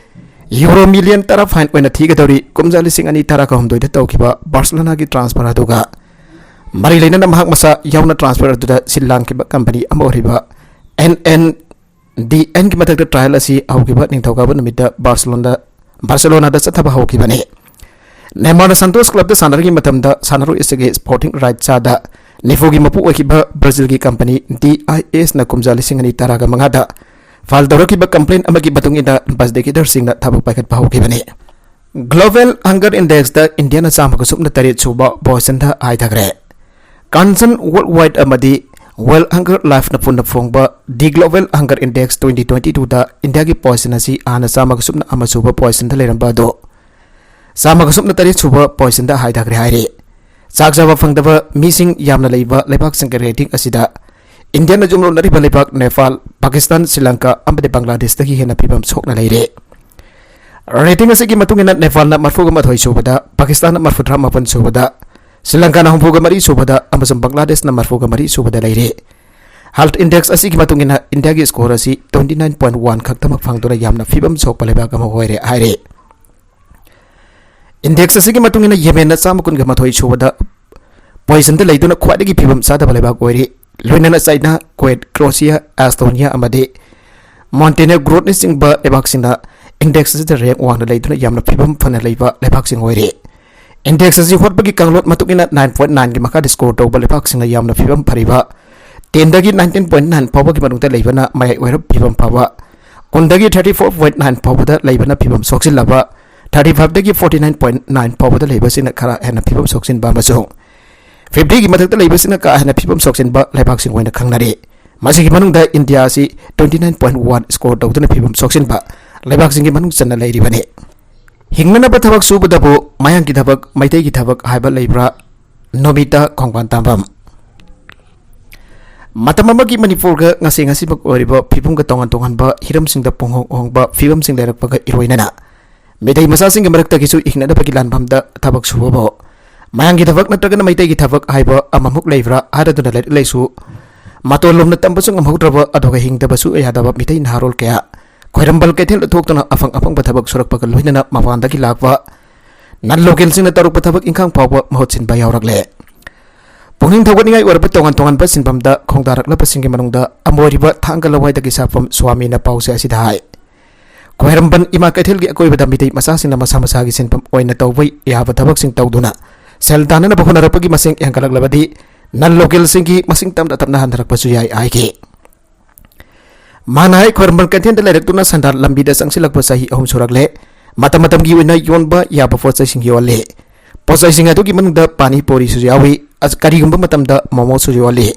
ꯌꯨꯔꯣ ꯃꯤꯂꯤꯌꯟ ꯇꯔꯥ ꯐꯥꯏꯟ ꯑꯣꯏꯅ ꯊꯤꯒꯗꯧꯔꯤ꯫ ꯀꯨꯝꯖꯥ ꯂꯤꯁꯤꯡ ꯑꯅꯤ ꯇꯔꯥꯒ ꯍꯨꯝꯗꯣꯏꯗ ꯇꯧꯈꯤꯕ ꯕꯥꯔꯁꯦꯂꯣꯅꯥꯒꯤ ꯇ꯭ꯔꯥꯟꯁꯐꯔ ꯑꯗꯨꯒ ꯃꯔꯤ ꯂꯩꯅꯅ ꯃꯍꯥꯛ ꯃꯁꯥ ꯌꯥꯎꯅ ꯇ꯭ꯔꯥꯟꯁꯐꯔ ꯑꯗꯨꯗ ꯁꯤꯜ ꯂꯥꯡꯈꯤꯕ ꯀꯝꯄꯅꯤ ꯑꯃ ꯑꯣꯏꯔꯤꯕ ꯑꯦꯟ ꯑꯦꯟ ꯗꯤ ꯑꯦꯟꯒꯤ ꯃꯊꯛꯇ ꯇ꯭ꯔꯥꯏꯜ ꯑꯁꯤ ꯍꯧꯈꯤꯕ ꯅꯤꯡꯊꯧꯀꯥꯕ ꯅꯨꯃꯤꯠꯇ ꯕꯥꯔꯁꯦꯂꯣꯅꯥ ꯕꯥꯔꯁꯦꯂꯣꯅꯥꯗ ꯆꯠꯊꯕ ꯍꯧꯈꯤꯕꯅꯤ꯫ ꯅꯦꯃꯥꯔꯅ ꯁꯥꯟꯇꯣꯁ ꯀ꯭ꯂꯕꯇ ꯁꯥꯟꯅꯔꯤꯉꯩ ꯃꯇꯝꯗ ꯁꯥꯟꯅꯔꯣꯏ ꯑꯁꯤꯒꯤ ꯁ꯭ꯄꯣꯔꯇꯤꯡ ꯔꯥꯏꯠ ꯆꯥꯗ ꯅꯤꯐꯨꯒꯤ ꯃꯄꯨ ꯑꯣꯏꯈꯤꯕ ꯕ꯭ꯔꯥꯖꯤꯜꯒꯤ ꯀꯝꯄꯅꯤ ꯗꯤ ꯑꯥꯏ ꯑꯦꯁꯅ ꯀꯨꯝꯖꯥ ꯂꯤꯁꯤꯡ ꯑꯅꯤ ꯇꯔꯥꯒ ꯃꯉꯥꯗ ꯐꯥꯏꯜ ꯇꯧꯔꯛꯈꯤꯕ ꯀꯝꯄ꯭ꯂꯦꯟ ꯑꯃꯒꯤ ꯃꯇꯨꯡ ꯏꯟꯅ ꯕꯁꯗꯦꯀꯤꯗꯔꯁꯤꯡꯅ ꯊꯕꯛ ꯄꯥꯏꯈꯠꯄ ꯍꯧꯈꯤꯕꯅꯤ꯫ ꯒ꯭ꯂꯣꯕꯦꯜ ꯍꯪꯒꯔ ꯏꯟꯗꯦꯛꯁꯇ ꯏꯟꯗꯤꯌꯥꯅ ꯆꯥꯝꯃꯒ ꯁꯨꯞꯅ ꯇꯔꯦꯠ ꯁꯨꯕ ꯄꯣꯖꯤꯁꯟꯗ ꯍꯥꯏꯊꯈ꯭ꯔꯦ꯫ ꯀꯥꯟꯁꯟ ꯋꯥꯔꯜ ꯋꯥꯏꯗ ꯑꯃꯗꯤ ꯋꯥꯔꯜ ꯍꯪꯒꯔ ꯂꯥꯏꯐꯅ ꯄꯨꯟꯅ ꯐꯣꯡꯕ ꯗꯤ ꯒ꯭ꯂꯣꯕꯦꯜ ꯍꯪꯒꯔ ꯏꯟꯗꯦꯛꯁ ꯇ꯭ꯋꯦꯟꯇꯤ ꯇ꯭ꯋꯦꯟꯇꯤ ꯇꯨꯗ ꯏꯟꯗꯤꯌꯥꯒꯤ ꯄꯣꯖꯤꯁꯟ ꯑꯁꯤ ꯍꯥꯟꯅ ꯆꯥꯝꯃꯒ ꯁꯨꯞꯅ ꯑꯃ ꯁꯨꯕ ꯄꯣꯖꯤꯁꯟꯗ ꯂꯩꯔꯝꯕ ꯑꯗꯨ ꯆꯥꯝꯃꯒ ꯁꯨꯞꯅ ꯇꯔꯦꯠ ꯁꯨꯕ ꯄꯣꯖꯤꯁꯟꯗ ꯍꯥꯏꯊꯈ꯭ꯔꯦ ꯍꯥꯏꯔꯤ꯫ ꯆꯥꯛ ꯆꯥꯕ ꯐꯪꯗꯕ ꯃꯤꯁꯤꯡ ꯌꯥꯝꯅ ꯂꯩꯕ ꯂꯩꯕꯥꯛꯁꯤꯡꯒꯤ ꯔꯦꯇꯤꯡ ꯑꯁꯤꯗ ꯏꯟꯗꯤꯌꯥꯅ ꯌꯨꯝꯂꯣꯟꯅꯔꯤꯕ ꯂꯩꯕꯥꯛ ꯅꯦꯄꯥꯜ, ꯄꯥꯀꯤꯁꯇꯥꯟ, ꯁ꯭ꯔꯤꯂꯪꯀꯥ ꯑꯃꯗꯤ ꯕꯪꯒ꯭ꯂꯥꯗꯦꯁꯇꯒꯤ ꯍꯦꯟꯅ ꯐꯤꯕꯝ ꯁꯣꯛꯅ ꯂꯩꯔꯦ꯫ ꯔꯦꯇꯤꯡ ꯑꯁꯤꯒꯤ ꯃꯇꯨꯡ ꯏꯟꯅ ꯅꯦꯄꯥꯜꯅ ꯃꯔꯤꯐꯨꯒ ꯃꯥꯊꯣꯏ ꯁꯨꯕꯗ, ꯄꯥꯀꯤꯁꯇꯥꯟꯅ ꯃꯔꯤꯐꯨꯇꯔꯥ ꯃꯥꯄꯟ ꯁꯨꯕꯗ, ꯁ꯭ꯔꯤꯂꯪꯀꯥꯅ ꯍꯨꯝꯐꯨꯒ ꯃꯔꯤ ꯁꯨꯕꯗ ꯑꯃꯁꯨꯡ ꯕꯪꯒ꯭ꯂꯥꯗꯦꯁꯅ ꯃꯔꯤꯐꯨꯒ ꯃꯔꯤ ꯁꯨꯕꯗ ꯂꯩꯔꯦ꯫ ꯍꯦꯜꯊ ꯏꯟꯗꯦꯛꯁ ꯑꯁꯤꯒꯤ ꯃꯇꯨꯡ ꯏꯟꯅ ꯏꯟꯗꯤꯌꯥꯒꯤ ꯁ꯭ꯀꯣꯔ ꯑꯁꯤ ꯇ꯭ꯋꯦꯟꯇꯤ ꯅꯥꯏꯟ ꯄꯣꯏꯟ ꯋꯥꯟ ꯈꯛꯇꯃꯛ ꯐꯪꯗꯨꯅ ꯌꯥꯝꯅ ꯐꯤꯕꯝ ꯁꯣꯛꯄ ꯂꯩꯕꯥꯛ ꯑꯃ ꯑꯣꯏꯔꯦ ꯍꯥꯏꯔꯦ꯫ ꯏꯟꯗꯦꯛꯁ ꯑꯁꯤꯒꯤ ꯃꯇꯨꯡ ꯏꯟꯅ ꯌꯦꯃꯦꯟꯅ ꯆꯥꯝꯃ ꯀꯨꯟꯒ ꯃꯥꯊꯣꯏ ꯁꯨꯕꯗ ꯄꯣꯖꯤꯁꯟꯗ ꯂꯩꯗꯨꯅ ꯈ꯭ꯋꯥꯏꯗꯒꯤ ꯐꯤꯕꯝ ꯆꯥꯗꯕ ꯂꯩꯕꯥꯛ ꯑꯣꯏꯔꯤ꯫ ꯂꯣꯏꯅꯅ ꯆꯥꯏꯅꯥ, ꯀꯨꯋꯦꯠ, ꯀ꯭ꯔꯣꯁꯤꯌꯥ, ꯑꯦꯁꯇꯣꯅꯤꯌꯥ ꯑꯃꯗꯤ ꯃꯣꯟꯇꯦꯅꯦꯒ꯭ꯔꯣꯅꯆꯤꯡꯕ ꯂꯩꯕꯥꯛꯁꯤꯡꯅ ꯏꯟꯗꯦꯛꯁ ꯑꯁꯤꯗ ꯔꯦꯡꯛ ꯋꯥꯡꯅ ꯂꯩꯗꯨꯅ ꯌꯥꯝꯅ ꯐꯤꯕꯝ ꯐꯅ ꯂꯩꯕ ꯂꯩꯕꯥꯛꯁꯤꯡ ꯑꯣꯏꯔꯤ꯫ ꯏꯟꯗꯦꯛꯁ ꯑꯁꯤ ꯍꯣꯠꯄꯒꯤ ꯀꯥꯡꯂꯣꯟ ꯃꯇꯨꯡ ꯏꯟꯅ ꯅꯥꯏꯟ ꯄꯣꯏꯟ ꯅꯥꯏꯟꯒꯤ ꯃꯈꯥꯗ ꯁ꯭ꯀꯣꯔ ꯇꯧꯕ ꯂꯩꯕꯥꯛꯁꯤꯡꯅ ꯌꯥꯝꯅ ꯐꯤꯕꯝ ꯐꯔꯤꯕ ꯇꯦꯟꯗꯒꯤ ꯅꯥꯏꯟꯇꯤꯟ ꯄꯣꯏꯟ ꯅꯥꯏꯟ ꯐꯥꯎꯕꯒꯤ ꯃꯅꯨꯡꯗ ꯂꯩꯕꯅ ꯃꯌꯥꯏ ꯑꯣꯏꯔꯞ ꯐꯤꯕꯝ ꯐꯕ, ꯀꯨꯟꯗꯒꯤ ꯊꯥꯔꯇꯤ ꯐꯣꯔ ꯄꯣꯏꯟ ꯅꯥꯏꯟ ꯐꯥꯎꯕꯗ ꯂꯩꯕꯅ ꯐꯤꯕꯝ ꯁꯣꯛꯆꯤꯜꯂꯕ, ꯊꯥꯔꯇꯤ ꯐꯥꯏꯚꯇꯒꯤ ꯐꯣꯔꯇꯤ ꯅꯥꯏꯟ ꯄꯣꯏꯟ ꯅꯥꯏꯟ ꯐꯥꯎꯕꯗ ꯂꯩꯕꯁꯤꯅ ꯈꯔ ꯍꯦꯟꯅ ꯐꯤꯕꯝ ꯁꯣꯛꯆꯤꯟꯕ ꯑꯃꯁꯨꯡ ꯐꯤꯐꯇꯤꯒꯤ ꯃꯊꯛꯇ ꯂꯩꯕꯁꯤꯅ ꯀꯥ ꯍꯦꯟꯅ ꯐꯤꯕꯝ ꯁꯣꯛꯆꯤꯟꯕ ꯂꯩꯕꯥꯛꯁꯤꯡ ꯑꯣꯏꯅ ꯈꯪꯅꯔꯤ꯫ ꯃꯁꯤꯒꯤ ꯃꯅꯨꯡꯗ ꯏꯟꯗꯤꯌꯥ ꯑꯁꯤ twenty nine point one score ꯇꯧꯗꯨꯅ ꯐꯤꯕꯝ ꯁꯣꯛꯆꯤꯟꯕ ꯂꯩꯕꯥꯛꯁꯤꯡꯒꯤ ꯃꯅꯨꯡ ꯆꯟꯅ ꯂꯩꯔꯤꯕꯅꯤ꯫ ꯍꯤꯡꯅꯅꯕ ꯊꯕꯛ ꯁꯨꯕꯗꯕꯨ ꯃꯌꯥꯡꯒꯤ ꯊꯕꯛ, ꯃꯩꯇꯩꯒꯤ ꯊꯕꯛ ꯍꯥꯏꯕ ꯂꯩꯕ꯭ꯔꯥ? ꯅꯣꯃꯤꯇꯥ ꯈꯣꯡꯕꯥꯟ ꯇꯥꯝꯕꯝ꯫ ꯃꯇꯝ ꯑꯃꯒꯤ ꯃꯅꯤꯄꯨꯔꯒ ꯉꯁꯤ ꯉꯁꯤꯃꯛ ꯑꯣꯏꯔꯤꯕ ꯐꯤꯕꯝꯒ ꯇꯣꯉꯥꯟ ꯇꯣꯉꯥꯟꯕ ꯍꯤꯔꯝꯁꯤꯡꯗ ꯄꯨꯡꯍꯣꯡ ꯍꯣꯡꯕ ꯐꯤꯕꯝꯁꯤꯡ ꯂꯩꯔꯛꯄꯒ ꯏꯔꯣꯏꯅꯅ ꯃꯤꯇꯩ ꯃꯆꯥꯁꯤꯡꯒꯤ ꯃꯔꯛꯇꯒꯤꯁꯨ ꯍꯤꯡꯅꯅꯕꯒꯤ ꯂꯥꯟꯐꯝꯗ ꯊꯕꯛ ꯁꯨꯕꯕꯨ ꯃꯌꯥꯡꯒꯤ ꯊꯕꯛ ꯅꯠꯇ꯭ꯔꯒꯅ ꯃꯩꯇꯩꯒꯤ ꯊꯕꯛ ꯍꯥꯏꯕ ꯑꯃꯃꯨꯛ ꯂꯩꯕ꯭ꯔꯥ ꯍꯥꯏꯔꯗꯨꯅ ꯂꯥꯏꯔꯤꯛ ꯂꯥꯏꯁꯨ ꯃꯇꯣꯟ ꯂꯣꯝꯅ ꯇꯝꯕꯁꯨ ꯉꯝꯍꯧꯗ꯭ꯔꯕ, ꯑꯗꯨꯒ ꯍꯤꯡꯗꯕꯁꯨ ꯌꯥꯗꯕ ꯃꯤꯇꯩ ꯅꯍꯥꯔꯣꯜ ꯀꯌꯥ ꯈ꯭ꯋꯥꯏꯔꯝꯕꯟ ꯀꯩꯊꯦꯜꯗ ꯊꯣꯛꯇꯨꯅ ꯑꯐꯪ ꯑꯐꯪꯕ ꯊꯕꯛ ꯁꯨꯔꯛꯄꯒ ꯂꯣꯏꯅꯅ ꯃꯄꯥꯟꯗꯒꯤ ꯂꯥꯛꯄ ꯅꯟ ꯂꯣꯀꯦꯜꯁꯤꯡꯅ ꯇꯧꯔꯛꯄ ꯊꯕꯛ ꯏꯪꯈꯥꯡ ꯐꯥꯎꯕ ꯃꯍꯨꯠ ꯁꯤꯟꯕ ꯌꯥꯎꯔꯛꯂꯦ꯫ ꯄꯨꯛꯅꯤꯡ ꯊꯧꯒꯠꯅꯤꯡꯉꯥꯏ ꯑꯣꯏꯔꯕ ꯇꯣꯉꯥꯟ ꯇꯣꯉꯥꯟꯕ ꯁꯤꯟꯐꯝꯗ ꯈꯣꯡꯗꯥꯔꯛꯂꯕꯁꯤꯡꯒꯤ ꯃꯅꯨꯡꯗ ꯑꯃ ꯑꯣꯏꯔꯤꯕ ꯊꯥꯡꯒ ꯂꯋꯥꯏꯗꯒꯤ ꯁꯥꯐꯝ ꯁ꯭ꯋꯥꯃꯤꯅ ꯄꯥꯎꯆꯦ ꯑꯁꯤꯗ ꯍꯥꯏ, ꯈ꯭ꯋꯥꯏꯔꯝꯕꯟ ꯏꯃꯥ ꯀꯩꯊꯦꯜꯒꯤ ꯑꯀꯣꯏꯕꯗ ꯃꯤꯇꯩ ꯃꯆꯥꯁꯤꯡꯅ ꯃꯁꯥ ꯃꯁꯥꯒꯤ ꯁꯤꯟꯐꯝ ꯑꯣꯏꯅ ꯇꯧꯕ ꯌꯥꯕ ꯊꯕꯛꯁꯤꯡ ꯇꯧꯗꯨꯅ ꯁꯦꯜ ꯇꯥꯟꯅꯅꯕ ꯍꯣꯠꯅꯔꯛꯄꯒꯤ ꯃꯁꯤꯡ ꯍꯦꯟꯒꯠꯂꯛꯂꯕꯗꯤ ꯅꯟ ꯂꯣꯀꯦꯜꯁꯤꯡꯒꯤ ꯃꯁꯤꯡ ꯇꯞꯅ ꯇꯞꯅ ꯍꯟꯊꯔꯛꯄꯁꯨ ꯌꯥꯏ ꯍꯥꯏꯈꯤ꯫ ꯃꯥꯅ ꯍꯥꯏ, ꯈ꯭ꯋꯥꯏꯔꯝꯕꯟ ꯀꯩꯊꯦꯜꯗ ꯂꯩꯔꯛꯇꯨꯅ ꯁꯦꯟꯗꯥꯟ ꯂꯝꯕꯤꯗ ꯆꯪꯁꯤꯜꯂꯛꯄ ꯆꯍꯤ ꯑꯍꯨꯝ ꯁꯨꯔꯛꯂꯦ꯫ ꯃꯇꯝ ꯃꯇꯝꯒꯤ ꯑꯣꯏꯅ ꯌꯣꯟꯕ ꯌꯥꯕ ꯄꯣꯠ ꯆꯩꯁꯤꯡ ꯌꯣꯜꯂꯤ꯫ ꯄꯣꯠ ꯆꯩꯁꯤꯡ ꯑꯗꯨꯒꯤ ꯃꯅꯨꯡꯗ ꯄꯥꯅꯤ ꯄꯨꯔꯤꯁꯨ ꯌꯥꯎꯏ꯫ ꯑꯁ, ꯀꯔꯤꯒꯨꯝꯕ ꯃꯇꯝꯗ ꯃꯣꯃꯣꯁꯨ ꯌꯣꯜꯂꯤ꯫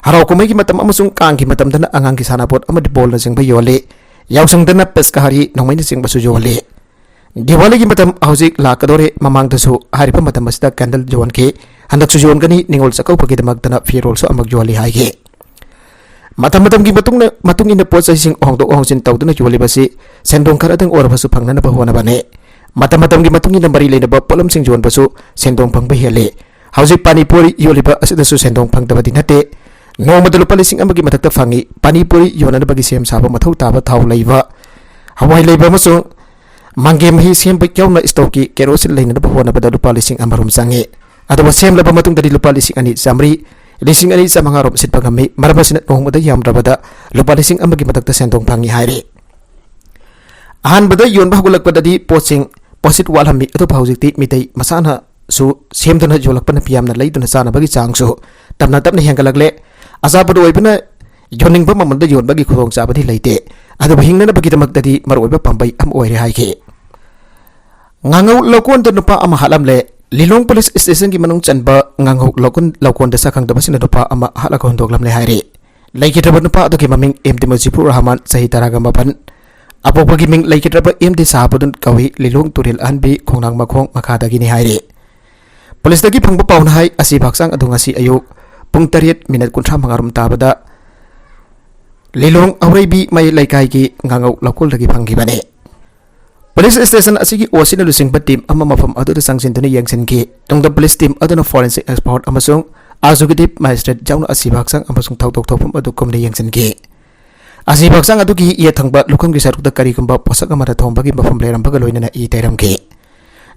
ꯍꯔꯥꯎ ꯀꯨꯝꯍꯩꯒꯤ ꯃꯇꯝ ꯑꯃꯁꯨꯡ ꯀꯥꯡꯒꯤ ꯃꯇꯝꯗꯅ ꯑꯉꯥꯡꯒꯤ ꯁꯥꯟꯅꯄꯣꯠ ꯑꯃꯗꯤ ꯕꯣꯜꯅꯆꯤꯡꯕ ꯌꯣꯜꯂꯤ꯫ ꯌꯥꯎꯁꯪꯗꯅ ꯄꯦꯁꯀꯥꯔꯤ ꯅꯣꯡꯃꯩꯅꯆꯤꯡꯕꯁꯨ ꯌꯣꯜꯂꯤ꯫ ꯗꯤꯋꯥꯂꯤꯒꯤ ꯃꯇꯝ ꯍꯧꯖꯤꯛ ꯂꯥꯛꯀꯗꯧꯔꯦ꯫ ꯃꯃꯥꯡꯗꯁꯨ ꯍꯥꯏꯔꯤꯕ ꯃꯇꯝ ꯑꯁꯤꯗ ꯀꯦꯟꯗꯜ ꯌꯣꯟꯈꯤ꯫ ꯍꯟꯗꯛꯁꯨ ꯌꯣꯟꯒꯅꯤ꯫ ꯅꯤꯉꯣꯜ ꯆꯥꯛꯀꯧꯕꯒꯤꯗꯃꯛꯇꯅ ꯐꯤꯔꯣꯜꯁꯨ ꯑꯃꯨꯛ ꯌꯣꯜꯂꯤ ꯍꯥꯏꯈꯤ꯫ ꯃꯇꯝ ꯃꯇꯝꯒꯤ ꯃꯇꯨꯡ ꯏꯟꯅ ꯄꯣꯠ ꯆꯩꯁꯤꯡ ꯍꯣꯡꯗꯣꯛ ꯍꯣꯡꯖꯤꯟ ꯇꯧꯗꯨꯅ ꯌꯣꯜꯂꯤꯕꯁꯤ ꯁꯦꯟꯗꯣꯡ ꯈꯔꯗꯪ ꯑꯣꯏꯔꯕꯁꯨ ꯐꯪꯅꯅꯕ ꯍꯣꯠꯅꯕꯅꯤ꯫ ꯃꯇꯝ ꯃꯇꯝꯒꯤ ꯃꯇꯨꯡ ꯏꯟꯅ ꯃꯔꯤ ꯂꯩꯅꯕ ꯄꯣꯠꯂꯝꯁꯤꯡ ꯌꯣꯟꯕꯁꯨ ꯁꯦꯟꯗꯣꯡ ꯐꯪꯕ ꯍꯦꯜꯂꯤ꯫ ꯍꯧꯖꯤꯛ ꯄꯥꯅꯤꯄꯨꯔꯤ ꯌꯣꯜꯂꯤꯕ ꯑꯁꯤꯗꯁꯨ ꯁꯦꯟꯗꯣꯡ ꯐꯪꯗꯕꯗꯤ ꯅꯠꯇꯦ꯫ ꯅꯣꯡꯃꯗ ꯂꯨꯄꯥ ꯂꯤꯁꯤꯡ ꯑꯃꯒꯤ ꯃꯊꯛꯇ ꯐꯪꯏ꯫ ꯄꯥꯅꯤꯄꯨꯔꯤ ꯌꯣꯟꯅꯅꯕꯒꯤ ꯁꯦꯝ ꯁꯥꯕ ꯃꯊꯧ ꯇꯥꯕ ꯊꯥꯎ ꯂꯩꯕ, ꯍꯋꯥꯏ ꯂꯩꯕ ꯑꯃꯁꯨꯡ ꯃꯪꯒꯦ ꯃꯍꯤ ꯁꯦꯝꯕ ꯌꯥꯎꯅ ꯏꯁꯇꯣꯛꯀꯤ ꯀꯦꯔꯣꯁꯤꯟ ꯂꯩꯅꯅꯕ ꯍꯣꯠꯅꯕꯗ ꯂꯨꯄꯥ ꯂꯤꯁꯤꯡ ꯑꯃꯔꯣꯝ ꯆꯪꯏ꯫ ꯑꯗꯨꯒ ꯁꯦꯝꯂꯕ ꯃꯇꯨꯡꯗꯗꯤ ꯂꯨꯄꯥ ꯂꯤꯁꯤꯡ ꯑꯅꯤ ꯆꯥꯝꯃꯔꯤ, ꯂꯤꯁꯤꯡ ꯑꯅꯤ ꯆꯥꯝꯃꯉꯥꯔꯣꯝ ꯁꯤꯠꯄ ꯉꯝꯃꯤ꯫ ꯃꯔꯝ ꯑꯁꯤꯅ ꯅꯣꯡꯃꯗ ꯌꯥꯝꯗ꯭ꯔꯕꯗ ꯂꯨꯄꯥ ꯂꯤꯁꯤꯡ ꯑꯃꯒꯤ ꯃꯊꯛꯇ ꯁꯦꯟꯗꯣꯡ ꯐꯪꯏ ꯍꯥꯏꯔꯤ꯫ ꯑꯍꯥꯟꯕꯗ ꯌꯣꯟꯕ ꯍꯧꯒꯠꯂꯛꯄꯗꯗꯤ ꯄꯣꯠꯁꯤꯡ ꯄꯣꯠꯁꯤꯠ ꯋꯥꯠꯂꯝꯃꯤ, ꯑꯗꯨꯕꯨ ꯍꯧꯖꯤꯛꯇꯤ ꯃꯤꯇꯩ ꯃꯁꯥꯅꯁꯨ ꯁꯦꯝꯗꯨꯅ ꯌꯣꯜꯂꯛꯄꯅ ꯃꯤꯌꯥꯝꯅ ꯂꯩꯗꯨꯅ ꯆꯥꯅꯕꯒꯤ ꯆꯥꯡꯁꯨ ꯇꯞꯅ ꯇꯞꯅ ꯍꯦꯟꯒꯠꯂꯛꯂꯦ꯫ ꯑꯆꯥꯄꯣꯠ ꯑꯣꯏꯕꯅ ꯌꯣꯟꯅꯤꯡꯕ ꯃꯃꯜꯗ ꯌꯣꯟꯕꯒꯤ ꯈꯨꯗꯣꯡꯆꯥꯕꯗꯤ ꯂꯩꯇꯦ, ꯑꯗꯨꯕꯨ ꯍꯤꯡꯅꯅꯕꯒꯤꯗꯃꯛꯇꯗꯤ ꯃꯔꯨꯑꯣꯏꯕ ꯄꯥꯝꯕꯩ ꯑꯃ ꯑꯣꯏꯔꯦ ꯍꯥꯏꯈꯤ꯫ ꯉꯥꯉꯧ ꯂꯧꯀꯣꯟꯗ ꯅꯨꯄꯥ ꯑꯃ ꯍꯥꯠꯂꯝꯂꯦ꯫ ꯂꯤꯂꯣꯡ ꯄꯨꯂꯤꯁ ꯁ꯭ꯇꯦꯁꯟꯒꯤ ꯃꯅꯨꯡ ꯆꯟꯕ ꯉꯥꯉꯧ ꯂꯧꯀꯣꯟ, ꯂꯧꯀꯣꯟꯗ ꯁꯛꯈꯪꯗꯕꯁꯤꯡꯅ ꯅꯨꯄꯥ ꯑꯃ ꯍꯥꯠꯂꯒ ꯍꯨꯟꯗꯣꯛꯂꯝꯂꯦ ꯍꯥꯏꯔꯤ꯫ ꯂꯩꯈꯤꯗ꯭ꯔꯕ ꯅꯨꯄꯥ ꯑꯗꯨꯒꯤ ꯃꯃꯤꯡ ꯑꯦꯝ ꯗꯤ ꯃꯨꯖꯤꯕꯨꯔ ꯔꯍꯃꯥꯟ, ꯆꯍꯤ ꯇꯔꯥꯒ ꯃꯥꯄꯟ, ꯑꯄꯣꯛꯄꯒꯤ ꯃꯤꯡ ꯂꯩꯈꯤꯗ꯭ꯔꯕ ꯑꯦꯝ ꯗꯤ ꯁꯥꯍꯥꯕꯨꯗꯤꯟ ꯀꯧꯏ, ꯂꯤꯂꯣꯡ ꯇꯨꯔꯦꯜ ꯑꯍꯟꯕꯤ ꯈꯣꯡꯅꯥꯡ ꯃꯈꯣꯡ ꯃꯈꯥꯗꯒꯤꯅꯤ ꯍꯥꯏꯔꯤ꯫ ꯄꯨꯂꯤꯁꯇꯒꯤ ꯐꯪꯕ ꯄꯥꯎꯅ ꯍꯥꯏ, ꯑꯁꯤꯕ ꯍꯛꯆꯥꯡ ꯑꯗꯨ ꯉꯁꯤ ꯑꯌꯨꯛ ꯄꯨꯡ ꯇꯔꯦꯠ ꯃꯤꯅꯠ ꯀꯨꯟꯊ꯭ꯔꯥ ꯃꯉꯥꯔꯣꯝ ꯇꯥꯕꯗ ꯂꯤꯂꯣꯡ ꯍꯧꯔꯩꯕꯤ ꯃꯌꯥꯏ ꯂꯩꯀꯥꯏꯒꯤ ꯉꯥꯉꯧ ꯂꯧꯀꯣꯜꯗꯒꯤ ꯐꯪꯈꯤꯕꯅꯤ꯫ ꯄꯨꯂꯤꯁ ꯁ꯭ꯇꯦꯁꯟ ꯑꯁꯤꯒꯤ ꯑꯣ ꯁꯤꯅ ꯂꯨꯆꯤꯡꯕ ꯇꯤꯝ ꯑꯃ ꯃꯐꯝ ꯑꯗꯨꯗ ꯆꯪꯁꯤꯟꯗꯨꯅ ꯌꯦꯡꯁꯤꯟꯈꯤ꯫ ꯇꯨꯡꯗ ꯄꯨꯂꯤꯁ ꯇꯤꯝ ꯑꯗꯨꯅ ꯐꯣꯔꯦꯟꯁꯤꯛ ꯑꯦꯛꯁꯄꯔꯠ ꯑꯃꯁꯨꯡ ꯑꯦꯛꯖꯤꯀ꯭ꯌꯨꯇꯤꯚ ꯃꯦꯖꯤꯁꯇ꯭ꯔꯦꯠ ꯌꯥꯎꯅ ꯑꯁꯤꯕ ꯍꯛꯆꯥꯡ ꯑꯃꯁꯨꯡ ꯊꯧꯗꯣꯛ ꯊꯣꯛꯐꯝ ꯑꯗꯨ ꯀꯨꯞꯅ ꯌꯦꯡꯁꯤꯟꯈꯤ꯫ ꯑꯁꯤꯕ ꯍꯛꯆꯥꯡ ꯑꯗꯨꯒꯤ ꯌꯦꯠ ꯊꯪꯕ ꯂꯨꯈꯝꯒꯤ ꯁꯔꯨꯛꯇ ꯀꯔꯤꯒꯨꯝꯕ ꯄꯣꯠꯁꯛ ꯑꯃꯅ ꯊꯣꯝꯕꯒꯤ ꯃꯐꯝ ꯂꯩꯔꯝꯕꯒ ꯂꯣꯏꯅꯅ ꯏ ꯇꯩꯔꯝꯈꯤ꯫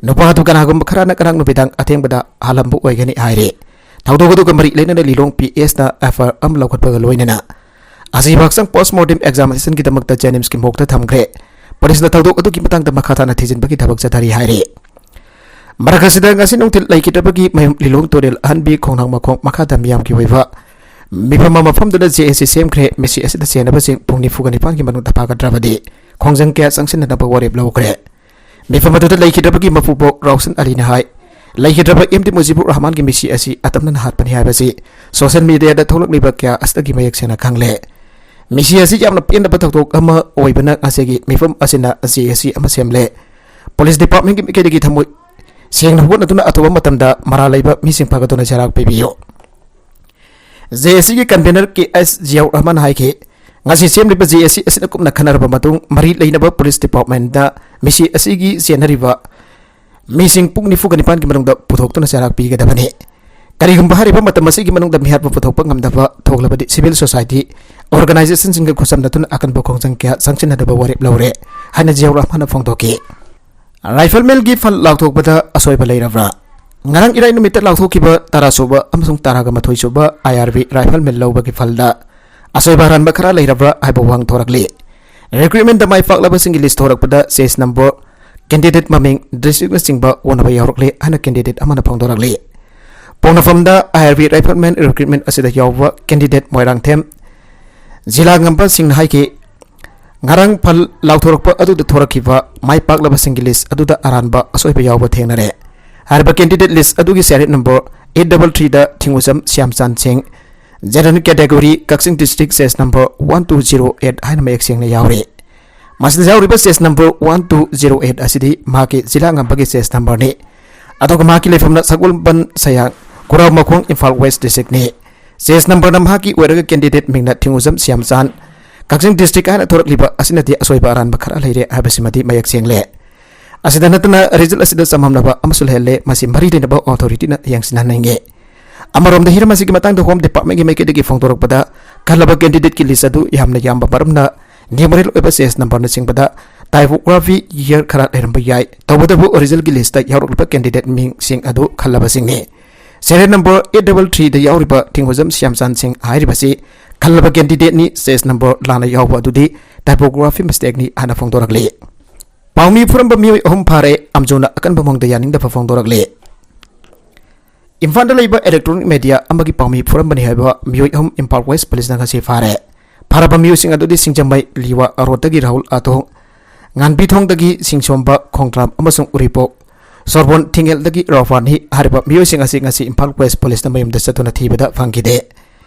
ꯅꯨꯄꯥ ꯑꯗꯨ ꯀꯅꯥꯒꯨꯝꯕ ꯈꯔꯅ ꯉꯔꯥꯡ ꯅꯨꯃꯤꯗꯥꯡ ꯑꯊꯦꯡꯕꯗ ꯍꯥꯜꯂꯝꯕ ꯑꯣꯏꯒꯅꯤ ꯍꯥꯏꯔꯤ꯫ ꯊꯧꯗꯣꯛ ꯑꯗꯨꯒ ꯃꯔꯤ ꯂꯩꯅꯅ ꯂꯤꯂꯣꯡ ꯄꯤ ꯑꯦꯁꯅ ꯑꯦꯐ ꯑꯥꯏ ꯑꯥꯔ ꯑꯃ ꯂꯧꯈꯠꯄꯒ ꯂꯣꯏꯅꯅ ꯑꯁꯤꯕ ꯍꯛꯆꯥꯡ ꯄꯣꯁꯠꯃꯣꯔꯇꯦꯝ ꯑꯦꯛꯖꯥꯃꯤꯅꯦꯁꯟꯒꯤꯗꯃꯛꯇ ꯖꯦꯅꯤꯝꯁꯀꯤ ꯃꯣꯔꯒꯇ ꯊꯝꯈ꯭ꯔꯦ꯫ ꯄꯨꯂꯤꯁꯅ ꯊꯧꯗꯣꯛ ꯑꯗꯨꯒꯤ ꯃꯇꯥꯡꯗ ꯃꯈꯥ ꯇꯥꯅ ꯊꯤꯖꯤꯟꯕꯒꯤ ꯊꯕꯛ ꯆꯠꯊꯔꯤ ꯍꯥꯏꯔꯤ꯫ ꯃꯔꯛ ꯑꯁꯤꯗ ꯉꯁꯤ ꯅꯨꯡꯊꯤꯜ ꯂꯩꯈꯤꯗ꯭ꯔꯕꯒꯤ ꯃꯌꯨꯝ ꯂꯤꯂꯣꯡ ꯇꯨꯔꯦꯜ ꯑꯍꯟꯕꯤ ꯈꯣꯡꯅꯥꯡ ꯃꯈꯣꯡ ꯃꯈꯥꯗ ꯃꯤꯌꯥꯝꯒꯤ ꯑꯣꯏꯕ ꯃꯤꯐꯝ ꯑꯃ ꯃꯐꯝꯗꯨꯗ ꯖꯦ ꯑꯦ ꯁꯤ ꯁꯦꯝꯈ꯭ꯔꯦ꯫ ꯃꯤꯁꯤ ꯑꯁꯤꯗ ꯆꯦꯟꯅꯕꯁꯤꯡ ꯄꯨꯡ ꯅꯤꯐꯨꯒ ꯅꯤꯄꯥꯟꯒꯤ ꯃꯅꯨꯡꯗ ꯐꯥꯒꯠꯇ꯭ꯔꯕꯗꯤ ꯈꯣꯡꯖꯪ ꯀꯌꯥ ꯆꯪꯁꯤꯟꯅꯅꯕ ꯋꯥꯔꯦꯞ ꯂꯧꯈ꯭ꯔꯦ꯫ ꯃꯤꯐꯝ ꯑꯗꯨꯗ ꯂꯩꯈꯤꯗ꯭ꯔꯕꯒꯤ ꯃꯄꯨꯕꯣꯛ ꯔꯥꯎꯁꯟ ꯑꯂꯤꯅ ꯍꯥꯏ, ꯂꯩꯈꯤꯗ꯭ꯔꯕ ꯑꯦꯝ ꯗꯤ ꯃꯨꯖꯤꯕꯨꯔ ꯔꯍꯃꯥꯟꯒꯤ ꯃꯤꯁꯤ ꯑꯁꯤ ꯑꯇꯝꯅꯅ ꯍꯥꯠꯄꯅꯤ ꯍꯥꯏꯕꯁꯤ ꯁꯣꯁꯤꯌꯦꯜ ꯃꯤꯗꯤꯌꯥꯗ ꯊꯣꯛꯂꯛꯂꯤꯕ ꯀꯌꯥ ꯑꯁꯤꯗꯒꯤ ꯃꯌꯦꯛ ꯁꯦꯡꯅ ꯈꯪꯂꯦ꯫ ꯃꯤꯁꯤ ꯑꯁꯤ ꯌꯥꯝꯅ ꯄꯦꯟꯗꯕ ꯊꯧꯗꯣꯛ ꯑꯃ ꯑꯣꯏꯕꯅ ꯉꯁꯤꯒꯤ ꯃꯤꯐꯝ ꯑꯁꯤꯅ ꯖꯦ ꯑꯦ ꯁꯤ ꯑꯃ ꯁꯦꯝꯂꯦ꯫ ꯄꯨꯂꯤꯁ ꯗꯤꯄꯥꯔꯠꯃꯦꯟꯒꯤ ꯃꯥꯏꯀꯩꯗꯒꯤ ꯊꯃꯣꯏ ꯁꯦꯡꯅ ꯍꯧꯒꯠꯅꯗꯨꯅ ꯑꯊꯨꯕ ꯃꯇꯝꯗ ꯃꯔꯥꯜ ꯂꯩꯕ ꯃꯤꯁꯤꯡ ꯐꯥꯒꯠꯇꯨꯅ ꯆꯩꯔꯥꯛ ꯄꯤꯕꯤꯌꯨ꯫ ꯖꯦ ꯑꯦ ꯁꯤꯒꯤ ꯀꯟꯚꯦꯅꯔ ꯀꯦ ꯑꯦꯁ ꯖꯤꯌꯥꯎꯔ ꯔꯍꯃꯥꯟ ꯍꯥꯏꯈꯤ, ꯉꯁꯤ ꯁꯦꯝꯂꯤꯕ ꯖꯦ ꯑꯦ ꯁꯤ ꯑꯁꯤꯅ ꯀꯨꯞꯅ ꯈꯟꯅꯔꯕ ꯃꯇꯨꯡ ꯃꯔꯤ ꯂꯩꯅꯕ ꯄꯨꯂꯤꯁ ꯗꯤꯄꯥꯔꯠꯃꯦꯟꯗ ꯃꯤꯁꯤ ꯑꯁꯤꯒꯤ ꯆꯦꯟꯅꯔꯤꯕ ꯃꯤꯁꯤꯡ ꯄꯨꯡ ꯅꯤꯐꯨꯒ ꯅꯤꯄꯥꯟꯒꯤ ꯃꯅꯨꯡꯗ ꯄꯨꯊꯣꯛꯇꯨꯅ ꯆꯩꯔꯥꯛ ꯄꯤꯒꯗꯕꯅꯤ꯫ ꯀꯔꯤꯒꯨꯝꯕ ꯍꯥꯏꯔꯤꯕ ꯃꯇꯝ ꯑꯁꯤꯒꯤ ꯃꯅꯨꯡꯗ ꯃꯤꯍꯥꯠꯄ ꯄꯨꯊꯣꯛꯄ ꯉꯝꯗꯕ ꯊꯣꯛꯂꯕꯗꯤ ꯁꯤꯚꯤꯜ ꯁꯣꯁꯥꯏꯇꯤ ꯑꯣꯔꯒꯅꯥꯏꯖꯦꯁꯟꯁꯤꯡꯒ ꯈꯨꯠꯁꯝꯅꯗꯨꯅ ꯑꯀꯟꯕ ꯈꯣꯡꯖꯪ ꯀꯌꯥ ꯆꯪꯁꯤꯟꯅꯗꯕ ꯋꯥꯔꯦꯞ ꯂꯧꯔꯦ ꯍꯥꯏꯅ ꯖꯤꯌꯥꯎꯔ ꯔꯍꯃꯥꯟꯅ ꯐꯣꯡꯗꯣꯛꯈꯤ꯫ ꯔꯥꯏꯐꯜꯃꯦꯟꯒꯤ ꯐꯜ ꯂꯥꯎꯊꯣꯛꯄꯗ ꯑꯁꯣꯏꯕ ꯂꯩꯔꯕ꯭ꯔꯥ? ꯉꯔꯥꯡ ꯏꯔꯥꯏ ꯅꯨꯃꯤꯠꯇ ꯂꯥꯎꯊꯣꯛꯈꯤꯕ ꯇꯔꯥ ꯁꯨꯕ ꯑꯃꯁꯨꯡ ꯇꯔꯥꯒ ꯃꯥꯊꯣꯏ ꯁꯨꯕ ꯑꯥꯏ ꯑꯥꯔ ꯕꯤ ꯔꯥꯏꯐꯜꯃꯦꯟ ꯂꯧꯕꯒꯤ ꯐꯜꯗ ꯑꯁꯣꯏꯕ ꯑꯔꯥꯟꯕ ꯈꯔ ꯂꯩꯔꯕ꯭ꯔꯥ ꯍꯥꯏꯕ ꯋꯥꯍꯪ ꯊꯣꯔꯛꯂꯤ꯫ ꯔꯤꯀ꯭ꯔꯨꯠꯃꯦꯟꯗ ꯃꯥꯏ ꯄꯥꯛꯂꯕꯁꯤꯡꯒꯤ ꯂꯤꯁ ꯊꯣꯔꯛꯄꯗ ꯁꯦꯔꯤꯌꯦꯜ ꯅꯝꯕꯔ, ꯀꯦꯟꯗꯤꯗꯦꯠ ꯃꯃꯤꯡ, ꯗꯤꯁꯇ꯭ꯔꯤꯛꯅꯆꯤꯡꯕ ꯑꯣꯟꯅꯕ ꯌꯥꯎꯔꯛꯂꯦ ꯍꯥꯏꯅ ꯀꯦꯟꯗꯤꯗꯦꯠ ꯑꯃꯅ ꯐꯣꯡꯗꯣꯔꯛꯂꯤ꯫ ꯄꯣꯛꯅꯐꯝꯗ ꯑꯥꯏ ꯑꯥꯔ ꯕꯤ ꯔꯥꯏꯐꯜꯃꯦꯟ ꯔꯤꯀ꯭ꯔꯨꯠꯃꯦꯟ ꯑꯁꯤꯗ ꯌꯥꯎꯕ ꯀꯦꯟꯗꯤꯗꯦꯠ ꯃꯣꯏꯔꯥꯡꯊꯦꯝ ꯖꯤꯂꯥ ꯉꯝꯕꯁꯤꯡꯅ ꯍꯥꯏꯈꯤ, ꯉꯔꯥꯡ ꯐꯜ ꯂꯥꯎꯊꯣꯔꯛꯄ ꯑꯗꯨꯗ ꯊꯣꯔꯛꯈꯤꯕ ꯃꯥꯏ ꯄꯥꯛꯂꯕꯁꯤꯡꯒꯤ ꯂꯤꯁ ꯑꯗꯨꯗ ꯑꯔꯥꯟꯕ ꯑꯁꯣꯏꯕ ꯌꯥꯎꯕ ꯊꯦꯡꯅꯔꯦ꯫ ꯍꯥꯏꯔꯤꯕ ꯀꯦꯟꯗꯤꯗꯦꯠ ꯂꯤꯁ ꯑꯗꯨꯒꯤ ꯁꯦꯔꯤꯌꯦꯜ ꯅꯝꯕꯔ ꯑꯩꯠ ꯗꯕꯜ ꯊ꯭ꯔꯤꯗ Thingujam Shyamchan Singh, general category, Kakching district, serial number one two zero eight ꯍꯥꯏꯅ ꯃꯌꯦꯛ ꯁꯦꯡꯅ ꯌꯥꯎꯔꯤ꯫ ꯃꯁꯤꯗ ꯌꯥꯎꯔꯤꯕ serial number one two zero eight ꯑꯁꯤꯗꯤ ꯃꯍꯥꯛꯀꯤ ꯖꯤꯂꯥ ꯉꯝꯕꯒꯤ ꯁꯦꯔꯤꯌꯦꯜ ꯅꯝꯕꯔꯅꯤ꯫ ꯑꯗꯨꯒ ꯃꯍꯥꯛꯀꯤ ꯂꯩꯐꯝꯅ ꯁꯒꯣꯜꯕꯟ ꯁꯌꯥꯡ, ꯈꯨꯔꯥꯎꯃꯈꯣꯡ, ꯏꯝꯐꯥꯜ ꯋꯦꯁ ꯗꯤꯁꯇ꯭ꯔꯤꯛꯅꯤ꯫ ꯁꯦꯔꯤꯌꯦꯜ ꯅꯝꯕꯔꯅ ꯃꯍꯥꯛꯀꯤ ꯑꯣꯏꯔꯒ ꯀꯦꯟꯗꯤꯗꯦꯠ ꯃꯤꯡꯅ ꯊꯤꯡꯎꯖꯝ ꯁ꯭ꯌꯥꯝꯆꯥꯟ, ꯀꯛꯆꯤꯡ ꯗꯤꯁꯇ꯭ꯔꯤꯛ ꯍꯥꯏꯅ ꯊꯣꯔꯛꯂꯤꯕ ꯑꯁꯤꯅꯗꯤ ꯑꯁꯣꯏꯕ ꯑꯔꯥꯟꯕ ꯈꯔ ꯂꯩꯔꯦ ꯍꯥꯏꯕꯁꯤꯃꯗꯤ ꯃꯌꯦꯛ ꯁꯦꯡꯂꯦ꯫ ꯑꯁꯤꯗ ꯅꯠꯇꯅ ꯔꯤꯖꯜ ꯑꯁꯤꯗ ꯆꯃꯝꯅꯕ ꯑꯃꯁꯨ ꯂꯩꯍꯜꯂꯦ꯫ ꯃꯁꯤ ꯃꯔꯤ ꯂꯩꯅꯕ ꯑꯣꯊꯣꯔꯤꯇꯤꯅ ꯌꯦꯡꯁꯤꯟꯍꯟꯅꯤꯡꯉꯤ꯫ ꯑꯃꯔꯣꯝꯗ ꯍꯤꯔꯝ ꯑꯁꯤꯒꯤ ꯃꯇꯥꯡꯗ ꯍꯣꯝ ꯗꯤꯄꯥꯔꯠꯃꯦꯟꯒꯤ ꯃꯥꯏꯀꯩꯗꯒꯤ ꯐꯣꯡꯗꯣꯔꯛꯄꯗ, ꯈꯜꯂꯕ ꯀꯦꯟꯗꯤꯗꯦꯠꯀꯤ ꯂꯤꯁ ꯑꯗꯨ ꯌꯥꯝꯅ ꯌꯥꯝꯕ ꯃꯔꯝꯅ ꯅ꯭ꯌꯨꯃꯔꯦꯜ ꯑꯣꯏꯕ ꯁꯦꯁ ꯅꯝꯕꯔꯅꯆꯤꯡꯕꯗ ꯇꯥꯏꯄꯣꯒ꯭ꯔꯥꯐꯤ ꯏꯌꯔ ꯈꯔ ꯂꯩꯔꯝꯕ ꯌꯥꯏ꯫ ꯇꯧꯕꯇꯕꯨ ꯑꯣꯔꯤꯖꯤꯅꯦꯜꯒꯤ ꯂꯤꯁꯇ ꯌꯥꯎꯔꯛꯂꯤꯕ ꯀꯦꯟꯗꯤꯗꯦꯠ ꯃꯤꯡꯁꯤꯡ ꯑꯗꯨ ꯈꯜꯂꯕꯁꯤꯡꯅꯤ꯫ ꯁꯦꯔꯤꯌꯦꯜ ꯅꯝꯕꯔ ꯑꯩꯠ ꯗꯕꯜ ꯊ꯭ꯔꯤꯗ ꯌꯥꯎꯔꯤꯕ ꯊꯤꯡꯉꯣꯖꯝ ꯁ꯭ꯌꯥꯝꯆꯥꯟ ꯁꯤꯡ ꯍꯥꯏꯔꯤꯕꯁꯤ ꯈꯜꯂꯕ ꯀꯦꯟꯗꯤꯗꯦꯠꯅꯤ꯫ ꯁꯦꯁ ꯅꯝꯕꯔ ꯂꯥꯟꯅ ꯌꯥꯎꯕ ꯑꯗꯨꯗꯤ ꯇꯥꯏꯄꯣꯒ꯭ꯔꯥꯐꯤ ꯃꯤꯁꯇꯦꯛꯅꯤ ꯍꯥꯏꯅ ꯐꯣꯡꯗꯣꯔꯛꯂꯤ꯫ ꯄꯥꯎꯃꯤ ꯐꯨꯔꯝꯕ ꯃꯤꯑꯣꯏ ꯑꯍꯨꯝ ꯐꯥꯔꯦ꯫ ꯑꯝꯖꯣꯅ ꯑꯀꯟꯕ ꯃꯑꯣꯡꯗ ꯌꯥꯅꯤꯡꯗꯕ ꯐꯣꯡꯗꯣꯔꯛꯂꯤ꯫ ꯏꯝꯐꯥꯜꯗ ꯂꯩꯕ ꯏꯂꯦꯛꯇ꯭ꯔꯣꯅꯤꯛ ꯃꯦꯗꯤꯌꯥ ꯑꯃꯒꯤ ꯄꯥꯎꯃꯤ ꯐꯨꯔꯝꯕꯅꯤ ꯍꯥꯏꯕ ꯃꯤꯑꯣꯏ ꯑꯍꯨꯝ ꯏꯝꯐꯥꯜ ꯋꯦꯁ ꯄꯨꯂꯤꯁꯅ ꯉꯁꯤ ꯐꯥꯔꯦ꯫ ꯐꯥꯔꯕ ꯃꯤꯑꯣꯏꯁꯤꯡ ꯑꯗꯨꯗꯤ ꯁꯤꯡꯖꯃꯩ ꯂꯤꯋꯥ ꯔꯣꯗꯇꯒꯤ ꯔꯥꯍꯨꯜ ꯑꯊꯣꯡ, ꯉꯥꯟꯕꯤꯊꯣꯡꯗꯒꯤ ꯁꯤꯡꯁꯣꯝꯕ ꯈꯣꯡꯗ꯭ꯔꯥꯝ ꯑꯃꯁꯨꯡ ꯎꯔꯤꯄꯣꯛ ꯁꯣꯔꯕꯣꯟ ꯊꯤꯡꯉꯦꯜꯗꯒꯤ ꯔꯣꯐꯥꯟꯅꯤ ꯍꯥꯏꯔꯤꯕ ꯃꯤꯑꯣꯏꯁꯤꯡ ꯑꯁꯤ ꯉꯁꯤ ꯏꯝꯐꯥꯜ ꯋꯦꯁ ꯄꯨꯂꯤꯁꯅ ꯃꯌꯨꯝꯗ ꯆꯠꯇꯨꯅ ꯊꯤꯕꯗ ꯐꯪꯈꯤꯗꯦ꯫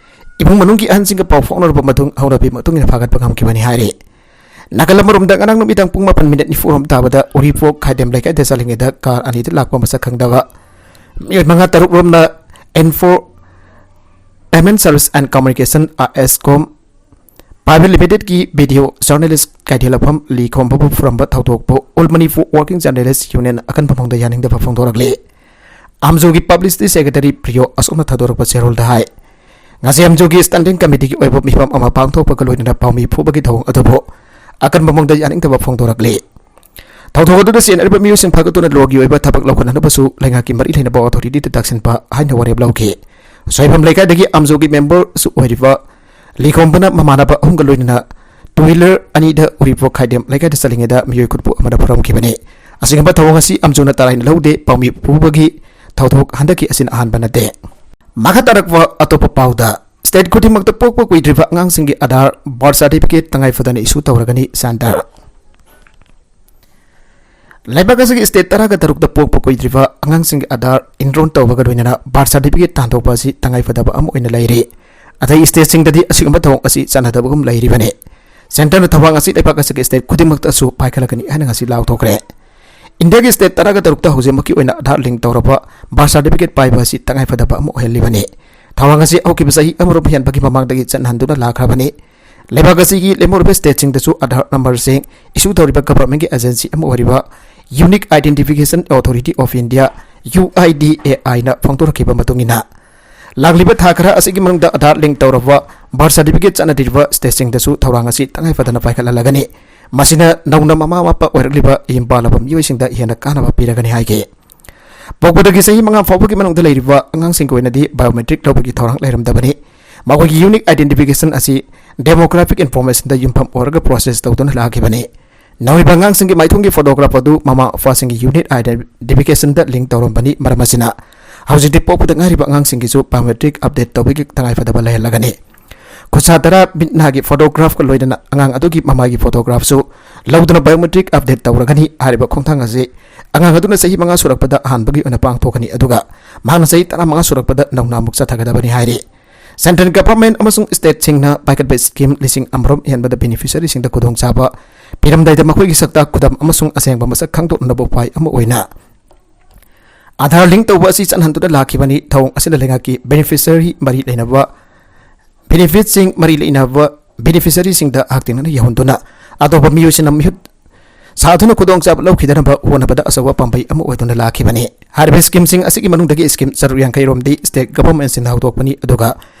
ꯏꯃꯨꯡ ꯃꯅꯨꯡꯒꯤ ꯑꯍꯟꯁꯤꯡꯒ ꯄꯥꯎ ꯐꯥꯎꯅꯔꯕ ꯃꯇꯨꯡ ꯍꯧꯅꯕꯤ ꯃꯇꯨꯡ ꯏꯟꯅ ꯐꯥꯒꯠꯄ ꯉꯝꯈꯤꯕꯅꯤ ꯍꯥꯏꯔꯤ꯫ ꯅꯥꯀꯜ ꯑꯃꯔꯣꯝꯗ ꯉꯔꯥꯡ ꯅꯨꯃꯤꯗꯥꯡ ꯄꯨꯡ ꯃꯥꯄꯟ ꯃꯤꯅꯤꯠ ꯅꯤꯐꯨ ꯔꯣꯝ ꯇꯥꯕꯗ ꯎꯔꯤꯄꯣꯛ ꯈꯥꯏꯗꯦꯝ ꯂꯩꯀꯥꯏꯗ ꯆꯠꯂꯤꯉꯩꯗ ꯀꯥꯔ ꯑꯅꯤꯗ ꯂꯥꯛꯄ ꯃꯁꯛ ꯈꯪꯗꯕ ꯃꯤꯑꯣꯏ ꯃꯉꯥ ꯇꯔꯨꯛ ꯔꯣꯝꯅ info payment service and communication I S com private ꯂꯤꯃꯤꯇꯦꯗꯀꯤ ꯚꯤꯗꯤꯑꯣ ꯖꯔꯅꯦꯂꯤꯁ ꯀꯩꯊꯦꯜ ꯂꯧꯐꯝ ꯂꯤ ꯈꯣꯝꯕꯕꯨ ꯐꯨꯔꯝꯕ ꯊꯧꯗꯣꯛꯄꯨ all Manipur working journalists union ꯑꯀꯟꯕ ꯃꯑꯣꯡꯗ ꯌꯥꯅꯤꯡꯗꯕ ꯐꯣꯡꯗꯣꯔꯛꯂꯤ꯫ ꯑꯝꯖꯨꯒꯤ ꯄꯕ꯭ꯂꯤꯁꯤꯇꯤ ꯁꯦꯀ꯭ꯔꯦꯇꯔꯤ ꯄ꯭ꯔꯤꯌꯣ ꯑꯁꯣꯛꯅ ꯊꯥꯗꯣꯔꯛꯄ ꯆꯦꯔꯣꯜꯗ ꯍꯥꯏ꯫ ꯉꯁꯤ ꯑꯝꯖꯨꯒꯤ ꯁ꯭ꯇꯦꯟꯗꯤꯡ ꯀꯃꯤꯇꯤꯒꯤ ꯑꯣꯏꯕ ꯃꯤꯐꯝ ꯑꯃ ꯄꯥꯡꯊꯣꯛꯄꯒ ꯂꯣꯏꯅꯅ ꯄꯥꯎꯃꯤ ꯐꯨꯕꯒꯤ ꯊꯧꯑꯣꯡ ꯑꯗꯨꯕꯨ ꯑꯀꯟꯕ ꯃꯑꯣꯡꯗ ꯌꯥꯅꯤꯡꯗꯕ ꯐꯣꯡꯗꯣꯔꯛꯂꯤ꯫ ꯊꯧꯗꯣꯛ ꯑꯗꯨꯗ ꯆꯦꯟꯅꯔꯤꯕ ꯃꯤꯑꯣꯏꯁꯤꯡ ꯐꯥꯒꯠꯇꯨꯅ ꯂꯣꯒꯤ ꯑꯣꯏꯕ ꯊꯕꯛ ꯂꯧꯈꯠꯅꯅꯕꯁꯨ ꯂꯩꯉꯥꯛꯀꯤ ꯃꯔꯤ ꯂꯩꯅꯕ ꯑꯣꯊꯣꯔꯤꯇꯤꯗ ꯇꯛꯁꯤꯟꯕ ꯍꯥꯏꯅ ꯋꯥꯔꯦꯞ ꯂꯧꯈꯤ꯫ ꯁꯣꯏꯐꯝ ꯂꯩꯀꯥꯏꯗꯒꯤ ꯑꯝꯖꯨꯒꯤ ꯃꯦꯝꯕꯔꯁꯨ ꯑꯣꯏꯔꯤꯕ ꯂꯤꯈꯣꯝꯕꯅ ꯃꯃꯥꯟꯅꯕ ꯑꯍꯨꯝꯒ ꯂꯣꯏꯅꯅ ꯇꯨ ꯋꯤꯂꯔ ꯑꯅꯤꯗ ꯎꯔꯤꯄꯣꯛ ꯈꯥꯏꯗꯦꯝ ꯂꯩꯀꯥꯏꯗ ꯆꯠꯂꯤꯉꯩꯗ ꯃꯤꯑꯣꯏ ꯈꯨꯠꯄꯨ ꯑꯃꯅ ꯐꯨꯔꯝꯈꯤꯕꯅꯤ꯫ ꯑꯁꯤꯒꯨꯝꯕ ꯊꯧꯑꯣꯡ ꯑꯁꯤ ꯑꯝꯖꯨꯅ ꯇꯔꯥꯏꯅ ꯂꯧꯗꯦ꯫ ꯄꯥꯎꯃꯤ ꯐꯨꯕꯒꯤ ꯊꯧꯗꯣꯛ ꯍꯟꯗꯛꯀꯤ ꯑꯁꯤꯅ ꯑꯍꯥꯟꯕ ꯅꯠꯇꯦ꯫ ꯃꯈꯥ ꯇꯥꯔꯛꯄ ꯑꯇꯣꯞꯄ ꯄꯥꯎꯗ, ꯁ꯭ꯇꯦꯠ ꯈꯨꯗꯤꯡꯃꯛꯇ ꯄꯣꯛꯄ ꯀꯨꯏꯗ꯭ꯔꯤꯕ ꯑꯉꯥꯡꯁꯤꯡꯒꯤ ꯑꯙꯥꯔ, ꯕꯥꯔꯊ ꯁꯥꯔꯇꯤꯐꯤꯀꯦꯠ ꯇꯉꯥꯏ ꯐꯗꯅ ꯏꯁꯨ ꯇꯧꯔꯒꯅꯤ ꯁꯦꯟꯇꯔ꯫ ꯂꯩꯕꯥꯛ ꯑꯁꯤꯒꯤ ꯁ꯭ꯇꯦꯠ ꯇꯔꯥꯒ ꯇꯔꯨꯛꯇ ꯄꯣꯛꯄ ꯀꯨꯏꯗ꯭ꯔꯤꯕ ꯑꯉꯥꯡꯁꯤꯡꯒꯤ ꯑꯙꯥꯔ ꯑꯦꯟꯔꯣꯜ ꯇꯧꯕꯒ ꯂꯣꯏꯅꯅ ꯕꯥꯔꯊ ꯁꯥꯔꯇꯤꯐꯤꯀꯦꯠ ꯇꯥꯟꯊꯣꯛꯄ ꯑꯁꯤ ꯇꯉꯥꯏꯐꯗꯕ ꯑꯃ ꯑꯣꯏꯅ ꯂꯩꯔꯤ꯫ ꯑꯇꯩ ꯁ꯭ꯇꯦꯠꯁꯤꯡꯗꯗꯤ ꯑꯁꯤꯒꯨꯝꯕ ꯊꯧꯑꯣꯡ ꯑꯁꯤ ꯆꯠꯅꯗꯕꯒꯨꯝ ꯂꯩꯔꯤꯕꯅꯤ꯫ ꯁꯦꯟꯇꯔꯅ ꯊꯧꯔꯥꯡ ꯑꯁꯤ ꯂꯩꯕꯥꯛ ꯑꯁꯤꯒꯤ ꯁ꯭ꯇꯦꯠ ꯈꯨꯗꯤꯡꯃꯛꯇꯁꯨ ꯄꯥꯏꯈꯠꯂꯛꯀꯅꯤ ꯍꯥꯏꯅ ꯉꯁꯤ ꯂꯥꯎꯊꯣꯛꯈ꯭ꯔꯦ꯫ ꯏꯟꯗꯤꯌꯥꯒꯤ ꯁ꯭ꯇꯦꯠ ꯇꯔꯥꯒ ꯇꯔꯨꯛꯇ ꯍꯧꯖꯤꯛꯃꯛꯀꯤ ꯑꯣꯏꯅ ꯑꯙꯥꯔ ꯂꯤꯡ ꯇꯧꯔꯕ ꯕꯥꯔꯊ ꯁꯥꯔꯇꯤꯐꯤꯀꯦꯠ ꯄꯥꯏꯕ ꯑꯁꯤ ꯇꯉꯥꯏꯐꯗꯕ ꯑꯃ ꯑꯣꯏꯍꯜꯂꯤꯕꯅꯤ꯫ ꯊꯧꯔꯥꯡ ꯑꯁꯤ ꯍꯧꯈꯤꯕ ꯆꯍꯤ ꯑꯃꯔꯣꯝ ꯍꯦꯟꯕꯒꯤ ꯃꯃꯥꯡꯗꯒꯤ ꯆꯠꯅꯍꯟꯗꯨꯅ ꯂꯥꯛꯈ꯭ꯔꯕꯅꯤ꯫ ꯂꯩꯕꯥꯛ ꯑꯁꯤꯒꯤ ꯂꯦꯝꯍꯧꯔꯤꯕ ꯁ꯭ꯇꯦꯠꯁꯤꯡꯗꯁꯨ ꯑꯥꯙꯥꯔ ꯅꯝꯕꯔꯁꯤꯡ ꯏꯁꯨ ꯇꯧꯔꯤꯕ ꯒꯚꯔꯟꯃꯦꯟꯠꯀꯤ ꯑꯦꯖꯦꯟꯁꯤ ꯑꯃ ꯑꯣꯏꯔꯤꯕ Unique Identification Authority of India, U I D A I ꯅ ꯐꯣꯡꯗꯣꯔꯛꯈꯤꯕ ꯃꯇꯨꯡ ꯏꯟꯅ, ꯂꯥꯛꯂꯤꯕ ꯊꯥ ꯈꯔ ꯑꯁꯤꯒꯤ ꯃꯅꯨꯡꯗ ꯑꯥꯙꯥꯔ ꯂꯤꯡꯛ ꯇꯧꯔꯕ ꯕꯥꯔꯊ ꯁꯥꯔꯇꯤꯐꯤꯀꯦꯠ ꯆꯠꯅꯗ꯭ꯔꯤꯕ ꯁ꯭ꯇꯦꯠꯁꯤꯡꯗꯁꯨ ꯊꯧꯔꯥꯡ ꯑꯁꯤ ꯇꯉꯥꯏ ꯐꯗꯅ ꯄꯥꯏꯈꯠꯍꯜꯂꯒꯅꯤ꯫ ꯃꯁꯤꯅ ꯅꯧꯅ ꯃꯃꯥ ꯃꯄꯥ ꯑꯣꯏꯔꯛꯂꯤꯕ ꯌꯨꯝ ꯄꯥꯜꯂꯕ ꯃꯤꯑꯣꯏꯁꯤꯡꯗ ꯍꯦꯟꯅ ꯀꯥꯟꯅꯕ ꯄꯤꯔꯒꯅꯤ ꯍꯥꯏꯈꯤ꯫ ꯄꯣꯛꯄꯗꯒꯤ ꯆꯍꯤ ꯃꯉꯥ ꯐꯥꯎꯕꯒꯤ ꯃꯅꯨꯡꯗ ꯂꯩꯔꯤꯕ ꯑꯉꯥꯡꯁꯤꯡꯒꯤ ꯑꯣꯏꯅꯗꯤ ꯕꯥꯏꯑꯣꯃꯦꯇ꯭ꯔꯤꯛ ꯂꯧꯕꯒꯤ ꯊꯧꯔꯥꯡ ꯂꯩꯔꯝꯗꯕꯅꯤ꯫ ꯃꯈꯣꯏꯒꯤ ꯌꯨꯅꯤꯛ ꯑꯥꯏꯗꯦꯟꯇꯤꯐꯤꯀꯦꯁꯟ ꯑꯁꯤ ꯗꯦꯃꯣꯒ꯭ꯔꯥꯐꯤꯛ ꯏꯟꯐꯣꯔꯃꯦꯁꯟꯗ ꯌꯨꯝꯐꯝ ꯑꯣꯏꯔꯒ ꯄ꯭ꯔꯣꯁꯦꯁ ꯇꯧꯗꯨꯅ ꯂꯥꯛꯈꯤꯕꯅꯤ꯫ ꯅꯧꯔꯤꯕ ꯑꯉꯥꯡꯁꯤꯡꯒꯤ ꯃꯥꯏꯊꯣꯡꯒꯤ ꯐꯣꯇꯣꯒ꯭ꯔꯥꯐ ꯑꯗꯨ ꯃꯃꯥ ꯃꯄꯥꯁꯤꯡꯒꯤ ꯌꯨꯅꯤꯛ ꯑꯥꯏꯗꯦꯟꯇꯤꯐꯤꯀꯦꯁꯟꯗ ꯂꯤꯡꯛ ꯇꯧꯔꯝꯕꯅꯤ꯫ ꯃꯔꯝ ꯑꯁꯤꯅ ꯍꯧꯖꯤꯛꯇꯤ ꯄꯣꯛꯄꯗ ꯉꯥꯏꯔꯤꯕ ꯑꯉꯥꯡꯁꯤꯡꯒꯤꯁꯨ ꯕꯥꯏꯑꯣꯃꯦꯇ꯭ꯔꯤꯛ ꯑꯞꯗꯦꯠ ꯇꯧꯕꯒꯤ ꯇꯉꯥꯏꯐꯗꯕ ꯂꯩꯍꯜꯂꯒꯅꯤ꯫ ꯈꯨꯠꯁꯥ ꯇꯔꯥ, ꯃꯤꯠ ꯅꯥꯒꯤ ꯐꯣꯇꯣꯒ꯭ꯔꯥꯐꯀ ꯂꯣꯏꯅꯅ ꯑꯉꯥꯡ ꯑꯗꯨꯒꯤ ꯃꯃꯥꯒꯤ ꯐꯣꯇꯣꯒ꯭ꯔꯥꯐꯁꯨ ꯂꯧꯗꯨꯅ ꯕꯥꯏꯑꯣꯃꯦꯇ꯭ꯔꯤꯛ ꯑꯞꯗꯦꯠ ꯇꯧꯔꯒꯅꯤ꯫ ꯍꯥꯏꯔꯤꯕ ꯈꯣꯡꯊꯥꯡ ꯑꯁꯤ ꯑꯉꯥꯡ ꯑꯗꯨꯅ ꯆꯍꯤ ꯃꯉꯥ ꯁꯨꯔꯛꯄꯗ ꯑꯍꯥꯟꯕꯒꯤ ꯑꯣꯏꯅ ꯄꯥꯡꯊꯣꯛꯀꯅꯤ, ꯑꯗꯨꯒ ꯃꯍꯥꯛꯅ ꯆꯍꯤ ꯇꯔꯥꯃꯉꯥ ꯁꯨꯔꯛꯄꯗ ꯅꯧꯅ ꯑꯃꯨꯛ ꯆꯠꯊꯒꯗꯕꯅꯤ ꯍꯥꯏꯔꯤ꯫ ꯁꯦꯟꯇ꯭ꯔꯦꯜ ꯒꯚꯔꯟꯃꯦꯟꯠ ꯑꯃꯁꯨꯡ ꯁ꯭ꯇꯦꯠꯁꯤꯡꯅ ꯄꯥꯏꯈꯠꯄ ꯁ꯭ꯀꯤꯝ ꯂꯤꯁꯤꯡ ꯑꯃꯔꯣꯝ ꯍꯦꯟꯕꯗ ꯕꯦꯅꯤꯐꯤꯁꯔꯤꯁꯤꯡꯗ ꯈꯨꯗꯣꯡꯆꯥꯕ ꯄꯤꯔꯝꯗꯥꯏꯗ ꯃꯈꯣꯏꯒꯤ ꯁꯛꯇꯥꯛ ꯈꯨꯗꯝ ꯑꯃꯁꯨꯡ ꯑꯁꯦꯡꯕ ꯃꯁꯛ ꯈꯪꯗꯣꯛꯅꯕ ꯎꯄꯥꯏ ꯑꯃ ꯑꯣꯏꯅ ꯑꯥꯙꯥꯔ ꯂꯤꯡꯛ ꯇꯧꯕ ꯑꯁꯤ ꯆꯠꯍꯟꯗꯨꯅ ꯂꯥꯛꯈꯤꯕꯅꯤ꯫ ꯊꯧꯑꯣꯡ ꯑꯁꯤꯅ ꯂꯩꯉꯥꯛꯀꯤ ꯕꯦꯅꯤꯐꯤꯁꯔꯤ ꯃꯔꯤ ꯂꯩꯅꯕ, ꯕꯦꯅꯤꯐꯤꯠꯁꯤꯡ ꯃꯔꯤ ꯂꯩꯅꯕ ꯕꯦꯅꯤꯐꯤꯁꯔꯤꯁꯤꯡꯗ ꯍꯛꯊꯦꯡꯅꯅ ꯌꯧꯍꯟꯗꯨꯅ ꯑꯇꯣꯞꯄ ꯃꯤꯑꯣꯏꯁꯤꯡꯅ ꯃꯤꯍꯨꯠ ꯁꯥꯗꯨꯅ ꯈꯨꯗꯣꯡꯆꯥꯕ ꯂꯧꯈꯤꯗꯅꯕ ꯍꯣꯠꯅꯕꯗ ꯑꯆꯧꯕ ꯄꯥꯝꯕꯩ ꯑꯃ ꯑꯣꯏꯗꯨꯅ ꯂꯥꯛꯈꯤꯕꯅꯤ꯫ ꯍꯥꯏꯔꯤꯕ ꯁ꯭ꯀꯤꯝꯁꯤꯡ ꯑꯁꯤꯒꯤ ꯃꯅꯨꯡꯗꯒꯤ ꯁ꯭ꯀꯤꯝ ꯆꯥꯇ꯭ꯔꯨꯛ ꯌꯥꯡꯈꯩ ꯔꯣꯝꯗꯤ ꯁ꯭ꯇꯦꯠ ꯒꯚꯔꯟꯃꯦꯟꯠꯁꯤꯡꯅ ꯍꯧꯗꯣꯛꯄꯅꯤ, ꯑꯗꯨꯒ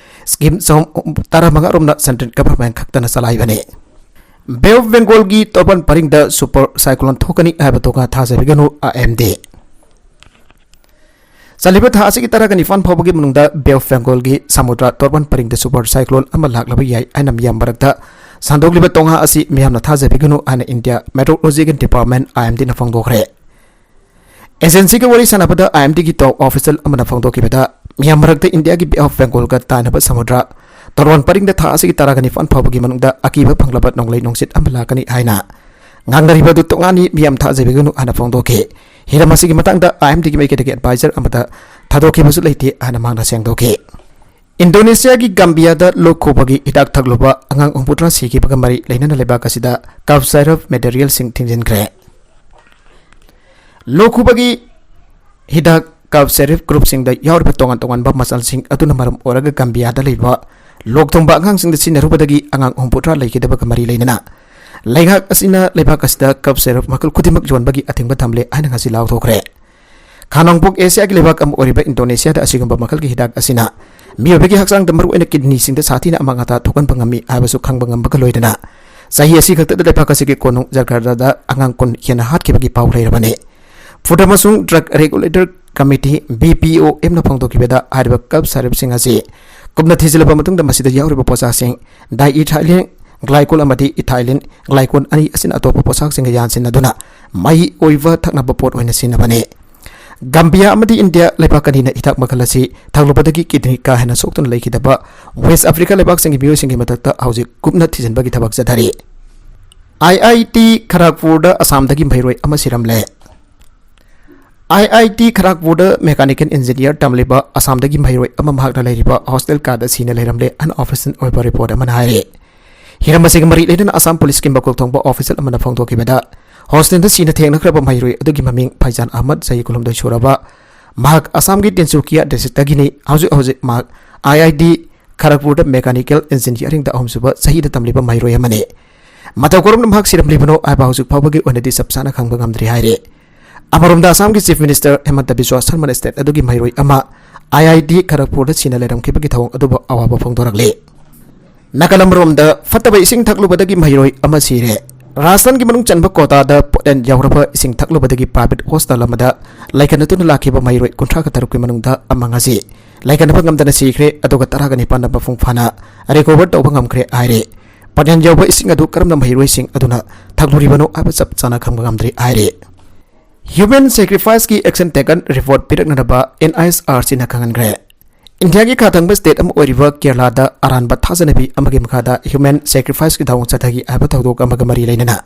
ꯁ꯭ꯀꯤꯝ ꯆꯍꯨꯝ ꯇꯔꯥꯃꯉꯥ ꯔꯣꯝꯅ ꯁꯦꯟꯇ꯭ꯔꯦꯜ ꯒꯚꯔꯟꯃꯦꯟꯠ ꯈꯛꯇꯅ ꯆꯂꯥꯏꯕꯅꯤ꯫ ꯕꯦ ꯑꯣꯐ ꯕꯦꯡꯒꯣꯜꯒꯤ ꯇꯣꯔꯕꯥꯟ ꯄꯔꯤꯡꯗ ꯁꯨꯄꯔ ꯁꯥꯏꯀ꯭ꯂꯣꯟ ꯊꯣꯛꯀꯅꯤ ꯍꯥꯏꯕ ꯊꯧꯅꯥ ꯊꯥꯖꯕꯤꯒꯅꯨ, ꯑꯥꯏ ꯑꯦꯝ ꯗꯤ꯫ ꯆꯠꯂꯤꯕ ꯊꯥ ꯑꯁꯤꯒꯤ ꯇꯔꯥꯒ ꯅꯤꯄꯥꯟ ꯐꯥꯎꯕꯒꯤ ꯃꯅꯨꯡꯗ ꯕꯦ ꯑꯣꯐ ꯕꯦꯡꯒꯣꯜꯒꯤ ꯁꯃꯨꯗ꯭ꯔ ꯇꯣꯔꯕꯥꯟ ꯄꯔꯤꯡꯗ ꯁꯨꯄꯔ ꯁꯥꯏꯀ꯭ꯂꯣꯟ ꯑꯃ ꯂꯥꯛꯂꯕ ꯌꯥꯏ ꯍꯥꯏꯅ ꯃꯤꯌꯥꯝ ꯃꯔꯛꯇ ꯁꯟꯗꯣꯛꯂꯤꯕ ꯇꯣꯉꯥ ꯑꯁꯤ ꯃꯤꯌꯥꯝꯅ ꯊꯥꯖꯕꯤꯒꯅꯨ ꯍꯥꯏꯅ ꯏꯟꯗꯤꯌꯥ ꯃꯦꯇ꯭ꯔꯣꯂꯣꯖꯤꯀꯦꯜ ꯗꯤꯄꯥꯔꯠꯃꯦꯟꯠ, ꯑꯥꯏ ꯑꯦꯝ ꯗꯤꯅ ꯐꯣꯡꯗꯣꯛꯈ꯭ꯔꯦ꯫ ꯑꯦꯖꯦꯟꯁꯤꯒ ꯋꯥꯔꯤ ꯁꯥꯟꯅꯕꯗ ꯑꯥꯏ ꯑꯦꯝ ꯗꯤꯒꯤ ꯇꯣꯞ ꯑꯣꯐꯤꯁꯤꯌꯦꯜ ꯑꯃꯅ ꯐꯣꯡꯗꯣꯛꯈꯤꯕꯗ, ꯃꯤꯌꯥꯝ ꯃꯔꯛꯇ ꯏꯟꯗꯤꯌꯥꯒꯤ ꯕꯦ ꯑꯣꯐ ꯕꯦꯡꯒꯣꯜꯒ ꯇꯥꯏꯅꯕ ꯁꯃꯨꯗ꯭ꯔ ꯇꯣꯔꯕꯥꯟ ꯄꯔꯤꯡꯗ ꯊꯥ ꯑꯁꯤꯒꯤ ꯇꯔꯥꯒ ꯅꯤꯄꯥꯟ ꯐꯥꯎꯕꯒꯤ ꯃꯅꯨꯡꯗ ꯑꯀꯤꯕ ꯐꯪꯂꯕ ꯅꯣꯡꯂꯩ ꯅꯨꯡꯁꯤꯠ ꯑꯃ ꯂꯥꯛꯀꯅꯤ ꯍꯥꯏꯅ ꯉꯥꯡꯅꯔꯤꯕ ꯑꯗꯨ ꯇꯣꯉꯥꯅꯤ, ꯃꯤꯌꯥꯝ ꯊꯥꯖꯕꯤꯒꯅꯨ ꯍꯥꯏꯅ ꯐꯣꯡꯗꯣꯛꯈꯤ꯫ ꯍꯤꯔꯝ ꯑꯁꯤꯒꯤ ꯃꯇꯥꯡꯗ ꯑꯥꯏ ꯑꯦꯝ ꯗꯤꯒꯤ ꯃꯥꯏꯀꯩꯗꯒꯤ ꯑꯦꯗꯚꯥꯏꯖꯔ ꯑꯃꯗ ꯊꯥꯗꯣꯛꯈꯤꯕꯁꯨ ꯂꯩꯇꯦ ꯍꯥꯏꯅ ꯃꯍꯥꯛꯅ ꯁꯦꯡꯗꯣꯛꯈꯤ꯫ ꯏꯟꯗꯣꯅꯦꯁꯤꯌꯥꯒꯤ ꯒꯝꯕꯤꯌꯥꯗ ꯂꯣꯛ ꯈꯨꯕꯒꯤ ꯍꯤꯗꯥꯛ ꯊꯛꯂꯨꯕ ꯑꯉꯥꯡ ꯍꯨꯝꯐꯨꯇꯔꯥ ꯁꯤꯈꯤꯕꯒ ꯃꯔꯤ ꯂꯩꯅꯅ ꯂꯩꯕꯥꯛ ꯑꯁꯤꯗ ꯀꯞ ꯁꯥꯏꯔꯞ ꯃꯦꯇꯔꯤꯌꯦꯜꯁꯤꯡ ꯊꯤꯡꯖꯤꯟꯈ꯭ꯔꯦ꯫ ꯂꯣꯛ ꯈꯨꯕꯒꯤ ꯍꯤꯗꯥꯛ ꯀꯞ ꯁꯦꯔꯤꯐ ꯒ꯭ꯔꯨꯞꯁꯤꯡꯗ ꯌꯥꯎꯔꯤꯕ ꯇꯣꯉꯥꯟ ꯇꯣꯉꯥꯟꯕ ꯃꯆꯜꯁꯤꯡ ꯑꯗꯨꯅ ꯃꯔꯝ ꯑꯣꯏꯔꯒ ꯒꯝꯕꯤꯌꯥꯗ ꯂꯩꯕ ꯂꯣꯛ ꯊꯨꯡꯕ ꯑꯉꯥꯡꯁꯤꯡꯗ ꯁꯤꯖꯤꯟꯅꯔꯨꯕꯗꯒꯤ ꯑꯉꯥꯡ ꯍꯨꯝꯐꯨꯇꯔꯥ ꯂꯩꯈꯤꯗꯕꯒ ꯃꯔꯤ ꯂꯩꯅꯅ ꯂꯩꯉꯥꯛ ꯑꯁꯤꯅ ꯂꯩꯕꯥꯛ ꯑꯁꯤꯗ cough syrup ꯃꯈꯜ ꯈꯨꯗꯤꯡꯃꯛ ꯌꯣꯟꯕꯒꯤ ꯑꯊꯤꯡꯕ ꯊꯝꯂꯦ ꯍꯥꯏꯅ ꯉꯁꯤ ꯂꯥꯎꯊꯣꯛꯈ꯭ꯔꯦ꯫ ꯈꯥ ꯅꯣꯡꯄꯣꯛ ꯑꯦꯁꯤꯌꯥꯒꯤ ꯂꯩꯕꯥꯛ ꯑꯃ ꯑꯣꯏꯔꯤꯕ ꯏꯟꯗꯣꯅꯦꯁꯤꯌꯥꯗ ꯑꯁꯤꯒꯨꯝꯕ ꯃꯈꯜꯒꯤ ꯍꯤꯗꯥꯛ ꯑꯁꯤꯅ ꯃꯤꯑꯣꯏꯕꯒꯤ ꯍꯛꯆꯥꯡꯗ ꯃꯔꯨꯑꯣꯏꯅ kidneyꯁꯤꯡꯗ ꯁꯥꯊꯤꯅ ꯑꯃꯥꯡ ꯑꯇꯥ ꯊꯣꯛꯍꯟꯕ ꯉꯝꯃꯤ ꯍꯥꯏꯕꯁꯨ ꯈꯪꯕ ꯉꯝꯕꯒ ꯂꯣꯏꯅꯅ ꯆꯍꯤ ꯑꯁꯤ ꯈꯛꯇꯗ ꯂꯩꯕꯥꯛ ꯑꯁꯤꯒꯤ ꯀꯣꯅꯨꯡ ꯖꯀꯥꯔꯇꯥꯗ ꯑꯉꯥꯡ ꯀꯨꯟ ꯍꯦꯟꯅ ꯍꯥꯠꯈꯤꯕꯒꯤ ꯄꯥꯎ ꯂꯩꯔꯕꯅꯤ꯫ Food ꯑꯃꯁꯨꯡ Drug Regulatory Committee, B P O M ꯅ ꯐꯣꯡꯗꯣꯛꯈꯤꯕꯗ ꯍꯥꯏꯔꯤꯕ cough syrupꯁꯤꯡ ꯑꯁꯤ ꯀꯨꯞꯅ ꯊꯤꯖꯤꯜꯂꯕ ꯃꯇꯨꯡꯗ ꯃꯁꯤꯗ ꯌꯥꯎꯔꯤꯕ ꯄꯣꯠꯁꯛꯁꯤꯡ diethylene glycol ꯑꯃꯗꯤ ethylene glycol ꯑꯅꯤ ꯑꯁꯤꯅ ꯑꯇꯣꯞꯄ ꯄꯣꯠꯁꯛꯁꯤꯡꯒ ꯌꯥꯟꯁꯤꯟꯅꯗꯨꯅ ꯃꯍꯤ ꯑꯣꯏꯕ ꯊꯛꯅꯕ ꯄꯣꯠ ꯑꯣꯏꯅ ꯁꯤꯖꯤꯟꯅꯕꯅꯤ꯫ ꯒꯝꯕꯤꯌꯥ ꯑꯃꯗꯤ ꯏꯟꯗꯤꯌꯥ ꯂꯩꯕꯥꯛ ꯑꯅꯤꯅ ꯍꯤꯗꯥꯛ ꯃꯈꯜ ꯑꯁꯤ ꯊꯛꯂꯨꯕꯗꯒꯤ kidney ꯀꯥ ꯍꯦꯟꯅ ꯁꯣꯛꯇꯨꯅ ꯂꯩꯈꯤꯗꯕ West Africa ꯂꯩꯕꯥꯛꯁꯤꯡꯒꯤ ꯃꯤꯑꯣꯏꯁꯤꯡꯒꯤ ꯃꯊꯛꯇ ꯍꯧꯖꯤꯛ ꯀꯨꯞꯅ ꯊꯤꯖꯤꯟꯕꯒꯤ ꯊꯕꯛ ꯆꯠꯊꯔꯤ꯫ I I T ꯈꯔꯒꯄꯨꯔꯗ ꯑꯁꯥꯝꯗꯒꯤ ꯃꯍꯩꯔꯣꯏ ꯑꯃ ꯁꯤꯔꯝꯂꯦ꯫ I I T ꯈꯔꯒꯄꯨꯔꯗ mechanical engineer ꯇꯝꯂꯤꯕ ꯑꯁꯥꯝꯗꯒꯤ ꯃꯍꯩꯔꯣꯏ ꯑꯃ ꯃꯍꯥꯛꯅ ꯂꯩꯔꯤꯕ hostel ꯀꯥꯗ ꯁꯤꯅ ꯂꯩꯔꯝꯂꯦ ꯍꯥꯏꯅ official ꯑꯣꯏꯕ report ꯑꯃꯅ ꯍꯥꯏꯔꯤ꯫ ꯍꯤꯔꯝ ꯑꯁꯤꯒ ꯃꯔꯤ ꯂꯩꯅꯅ ꯑꯁꯥꯝ ꯄꯨꯂꯤꯁꯀꯤ ꯃꯀꯣꯛ ꯊꯣꯡꯕ official ꯑꯃꯅ ꯐꯣꯡꯗꯣꯛꯈꯤꯕꯗ, hostelꯗ ꯁꯤꯅ ꯊꯦꯡꯅꯈ꯭ꯔꯕ ꯃꯍꯩꯔꯣꯏ ꯑꯗꯨꯒꯤ ꯃꯃꯤꯡ ꯐꯩꯖꯥꯟ ꯑꯍꯃꯗ, ꯆꯍꯤ ꯀꯨꯟꯍꯨꯝꯗꯣꯏ ꯁꯨꯔꯕ, ꯃꯍꯥꯛ ꯑꯁꯥꯝꯒꯤ ꯇꯤꯟꯁꯨꯀꯤꯌꯥ districtꯇꯒꯤꯅꯤ꯫ ꯍꯧꯖꯤꯛ ꯍꯧꯖꯤꯛ ꯃꯍꯥꯛ I I T ꯈꯔꯒꯄꯨꯔꯗ mechanical engineeringꯗ ꯑꯍꯨꯝꯁꯨꯕ ꯆꯍꯤꯗ ꯇꯝꯂꯤꯕ ꯃꯍꯩꯔꯣꯏ ꯑꯃꯅꯤ꯫ ꯃꯇꯧ ꯀꯔꯝꯅ ꯃꯍꯥꯛ ꯁꯤꯔꯝꯂꯤꯕꯅꯣ ꯍꯥꯏꯕ ꯍꯧꯖꯤꯛ ꯐꯥꯎꯕꯒꯤ ꯑꯣꯏꯅꯗꯤ ꯆꯞ ꯆꯥꯅ ꯈꯪꯕ ꯉꯝꯗ꯭ꯔꯤ ꯍꯥꯏꯔꯤ꯫ ꯑꯃꯔꯣꯝꯗ ꯑꯁꯥꯝꯒꯤ Chief Minister ꯍꯦꯃꯟꯇ ꯕꯤꯁ꯭ꯋꯥ ꯁꯔꯃꯅ state ꯑꯗꯨꯒꯤ ꯃꯍꯩꯔꯣꯏ ꯑꯃ I I T ꯈꯔꯒꯄꯨꯔꯗ ꯁꯤꯅ ꯂꯩꯔꯝꯈꯤꯕꯒꯤ ꯊꯧꯑꯣꯡ ꯑꯗꯨꯕꯨ ꯑꯋꯥꯕ ꯐꯣꯡꯗꯣꯔꯛꯂꯤ꯫ ꯅꯥꯀꯜ ꯑꯃꯔꯣꯝꯗ ꯐꯠꯇꯕ ꯏꯁꯤꯡ ꯊꯛꯂꯨꯕꯗꯒꯤ ꯃꯍꯩꯔꯣꯏ ꯑꯃ ꯁꯤꯔꯦ꯫ ꯔꯥꯖꯁꯊꯥꯟꯒꯤ ꯃꯅꯨꯡ ꯆꯟꯕ ꯀꯣꯇꯥꯗ ꯄꯣꯠꯌꯥꯟ ꯌꯥꯎꯔꯕ ꯏꯁꯤꯡ ꯊꯛꯂꯨꯕꯗꯒꯤ private hostel ꯑꯃꯗ ꯂꯩꯈꯠꯅꯗꯨꯅ ꯂꯥꯛꯈꯤꯕ ꯃꯍꯩꯔꯣꯏ ꯀꯨꯟꯊ꯭ꯔꯥꯒ ꯇꯔꯨꯛꯀꯤ ꯃꯅꯨꯡꯗ ꯑꯃ ꯉꯁꯤ ꯂꯩꯈꯠꯅꯕ ꯉꯝꯗꯅ ꯁꯤꯈ꯭ꯔꯦ, ꯑꯗꯨꯒ ꯇꯔꯥꯒ ꯅꯤꯄꯥꯟꯅ ꯃꯄꯨꯡ ꯐꯥꯅ recover ꯇꯧꯕ ꯉꯝꯈ꯭ꯔꯦ ꯍꯥꯏꯔꯦ꯫ ꯄꯣꯠꯌꯥꯟ ꯌꯥꯎꯕ ꯏꯁꯤꯡ ꯑꯗꯨ ꯀꯔꯝꯅ ꯃꯍꯩꯔꯣꯏꯁꯤꯡ ꯑꯗꯨꯅ ꯊꯛꯂꯨꯔꯤꯕꯅꯣ ꯍꯥꯏꯕ ꯆꯞ ꯆꯥꯅ ꯈꯪꯕ ꯉꯝꯗ꯭ꯔꯤ ꯍꯥꯏꯔꯤ꯫ Human sacrificeꯀꯤ action taken report ꯄꯤꯔꯛꯅꯅꯕ N H R Cꯅ ꯈꯪꯍꯟꯈ꯭ꯔꯦ꯫ ꯏꯟꯗꯤꯌꯥꯒꯤ ꯈꯥ ꯊꯪꯕ state ꯑꯃ ꯑꯣꯏꯔꯤꯕ ꯀꯦꯔꯂꯥꯗ ꯑꯔꯥꯟꯕ ꯊꯥꯖꯅꯕꯤ ꯑꯃꯒꯤ ꯃꯈꯥꯗ human sacrificeꯀꯤ ꯊꯧꯑꯣꯡ ꯆꯠꯊꯈꯤ ꯍꯥꯏꯕ ꯊꯧꯗꯣꯛ ꯑꯃꯒ ꯃꯔꯤ ꯂꯩꯅꯅ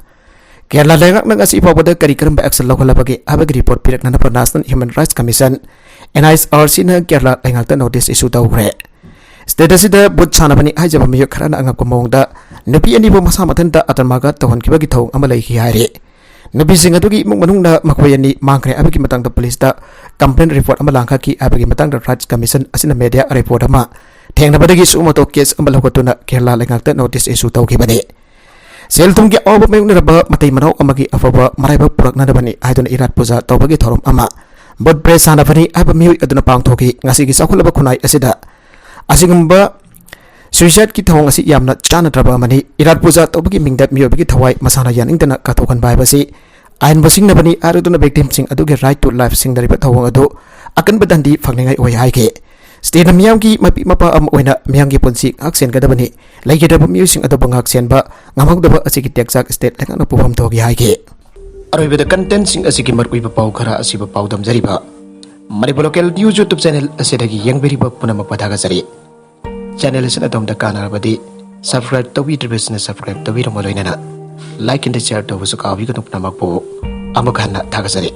ꯀꯦꯔꯂꯥ ꯂꯩꯉꯥꯛꯅ ꯉꯁꯤ ꯐꯥꯎꯕꯗ ꯀꯔꯤ ꯀꯔꯝꯕ action ꯂꯧꯈꯠꯂꯕꯒꯦ ꯍꯥꯏꯕꯒꯤ report ꯄꯤꯔꯛꯅꯅꯕ National Human Rights Commission, N H R Cꯅ Kerala ꯂꯩꯉꯥꯛꯇ notice issue ꯇꯧꯈ꯭ꯔꯦ꯫ State ꯑꯁꯤꯗ ꯚꯨꯠ ꯁꯥꯟꯅꯕꯅꯤ ꯍꯥꯏꯖꯕ ꯃꯤꯑꯣꯏ ꯈꯔꯅ ꯑꯉꯛꯄ ꯃꯑꯣꯡꯗ ꯅꯨꯄꯤ ꯑꯅꯤꯕꯨ ꯃꯁꯥ ꯃꯊꯟꯇ ꯑꯇꯟꯃꯥꯒ ꯇꯧꯍꯟꯈꯤꯕꯒꯤ ꯊꯧꯑꯣꯡ ꯑꯃ ꯂꯩꯈꯤ ꯍꯥꯏꯔꯤ꯫ ꯅꯨꯄꯤꯁꯤꯡ ꯑꯗꯨꯒꯤ ꯏꯃꯨꯡ ꯃꯅꯨꯡꯅ ꯃꯈꯣꯏ ꯑꯅꯤ ꯃꯥꯡꯈ꯭ꯔꯦ ꯍꯥꯏꯕꯒꯤ ꯃꯇꯥꯡꯗ ꯄꯨꯂꯤꯁꯇ complaint report ꯑꯃ ꯂꯥꯡꯈꯠꯈꯤ ꯍꯥꯏꯕꯒꯤ ꯃꯇꯥꯡꯗ Rights Commission ꯑꯁꯤꯅ media report ꯑꯃ ꯊꯦꯡꯅꯕꯗꯒꯤ ꯁꯨꯃꯣꯇꯣ ꯀꯦꯁ ꯑꯃ ꯂꯧꯈꯠꯇꯨꯅ ꯀꯦꯔꯂꯥ ꯂꯩꯉꯥꯛꯇ ꯅꯣꯇꯤꯁ ꯏꯁꯨ ꯇꯧꯈꯤꯕꯅꯤ꯫ ꯁꯦꯜ ꯊꯨꯝꯒꯤ ꯑꯋꯥꯕ ꯃꯥꯌꯣꯛꯅꯔꯕ ꯃꯇꯩ ꯃꯅꯥꯎ ꯑꯃꯒꯤ ꯑꯐꯕ ꯃꯔꯥꯏꯕꯛ ꯄꯨꯔꯛꯅꯅꯕꯅꯤ ꯍꯥꯏꯗꯨꯅ ꯏꯔꯥꯠ ꯄꯨꯖꯥ ꯇꯧꯕꯒꯤ ꯊꯧꯔꯝ ꯑꯃ ꯕꯨꯠ ꯄ꯭ꯔꯦꯁ ꯁꯥꯟꯅꯕꯅꯤ ꯍꯥꯏꯕ ꯃꯤꯑꯣꯏ ꯑꯗꯨꯅ ꯄꯥꯡꯊꯣꯛꯈꯤ꯫ ꯉꯁꯤꯒꯤ ꯆꯥꯎꯈꯠꯂꯕ ꯈꯨꯟꯅꯥꯏ ꯑꯁꯤꯗ ꯑꯁꯤꯒꯨꯝꯕ ꯁꯨꯏꯁꯥꯏꯗꯀꯤ ꯊꯧꯑꯣꯡ ꯑꯁꯤ ꯌꯥꯝꯅ ꯆꯥꯟꯅꯗ꯭ꯔꯕ ꯑꯃꯅꯤ꯫ ꯏꯔꯥꯠ ꯄꯨꯖꯥ ꯇꯧꯕꯒꯤ ꯃꯤꯡꯗ ꯃꯤꯑꯣꯏꯕꯒꯤ ꯊꯋꯥꯏ ꯃꯁꯥꯅ ꯌꯥꯅꯤꯡꯗꯅ ꯀꯠꯊꯣꯛꯍꯟꯕ ꯍꯥꯏꯕꯁꯤ ꯑꯥꯏꯟꯕꯨ ꯁꯤꯡꯅꯕꯅꯤ꯫ ꯑꯥꯏꯔꯗꯨꯅ ꯚꯤꯛꯇꯤꯝꯁꯤꯡ ꯑꯗꯨꯒꯤ ꯔꯥꯏꯠ ꯇꯨ ꯂꯥꯏꯐ ꯁꯤꯡꯅꯔꯤꯕ ꯊꯧꯑꯣꯡ ꯑꯗꯨ ꯑꯀꯟꯕ ꯗꯟꯗꯤ ꯐꯪꯅꯤꯡꯉꯥꯏ ꯑꯣꯏ ꯍꯥꯏꯈꯤ꯫ ꯁ꯭ꯇꯦꯠꯅ ꯃꯤꯌꯥꯝꯒꯤ ꯃꯄꯤ ꯃꯄꯥ ꯑꯃ ꯑꯣꯏꯅ ꯃꯤꯌꯥꯝꯒꯤ ꯄꯨꯟꯁꯤ ꯉꯥꯛ ꯁꯦꯟꯒꯗꯕꯅꯤ꯫ ꯂꯩꯈꯤꯗ꯭ꯔꯕ ꯃꯤꯑꯣꯏꯁꯤꯡ ꯑꯗꯨꯕꯨ ꯉꯥꯛ ꯁꯦꯟꯕ ꯉꯝꯍꯧꯗꯕ ꯑꯁꯤꯒꯤ ꯇꯦꯛꯆꯥꯛ ꯁ꯭ꯇꯦꯠ ꯂꯩꯉꯥꯛꯅ ꯄꯨꯐꯝ ꯊꯣꯛꯏ ꯍꯥꯏꯈꯤ꯫ ꯑꯔꯣꯏꯕꯗ ꯀꯟꯇꯦꯟꯁꯤꯡ ꯑꯁꯤꯒꯤ ꯃꯔꯨꯑꯣꯏꯕ ꯄꯥꯎ ꯈꯔ ꯑꯁꯤꯕꯨ ꯄꯥꯎꯗꯝꯖꯔꯤꯕ Manipur local news YouTube channel ꯑꯁꯤꯗꯒꯤ ꯌꯦꯡꯕꯤꯔꯤꯕ ꯄꯨꯝꯅꯃꯛꯄꯨ ꯊꯥꯒꯠꯆꯔꯤ꯫ ꯆꯦꯅꯦꯜ ꯑꯁꯤꯅ ꯑꯗꯣꯝꯗ ꯀꯥꯟꯅꯔꯕꯗꯤ ꯁꯕꯁꯀ꯭ꯔꯥꯏꯕ ꯇꯧꯕꯤꯗ꯭ꯔꯤꯕꯁꯤꯡꯅ ꯁꯕꯁꯀ꯭ꯔꯥꯏꯕ ꯇꯧꯕꯤꯔꯝꯃ ꯂꯣꯏꯅꯅ ꯂꯥꯏꯛ ꯑꯦꯟ ꯁꯤꯌꯔ ꯇꯧꯕꯁꯨ ꯀꯥꯎꯕꯤꯒꯅꯨ꯫ ꯄꯨꯝꯅꯃꯛꯄꯨ ꯑꯃꯨꯛ ꯍꯟꯅ ꯊꯥꯒꯠꯆꯔꯤ꯫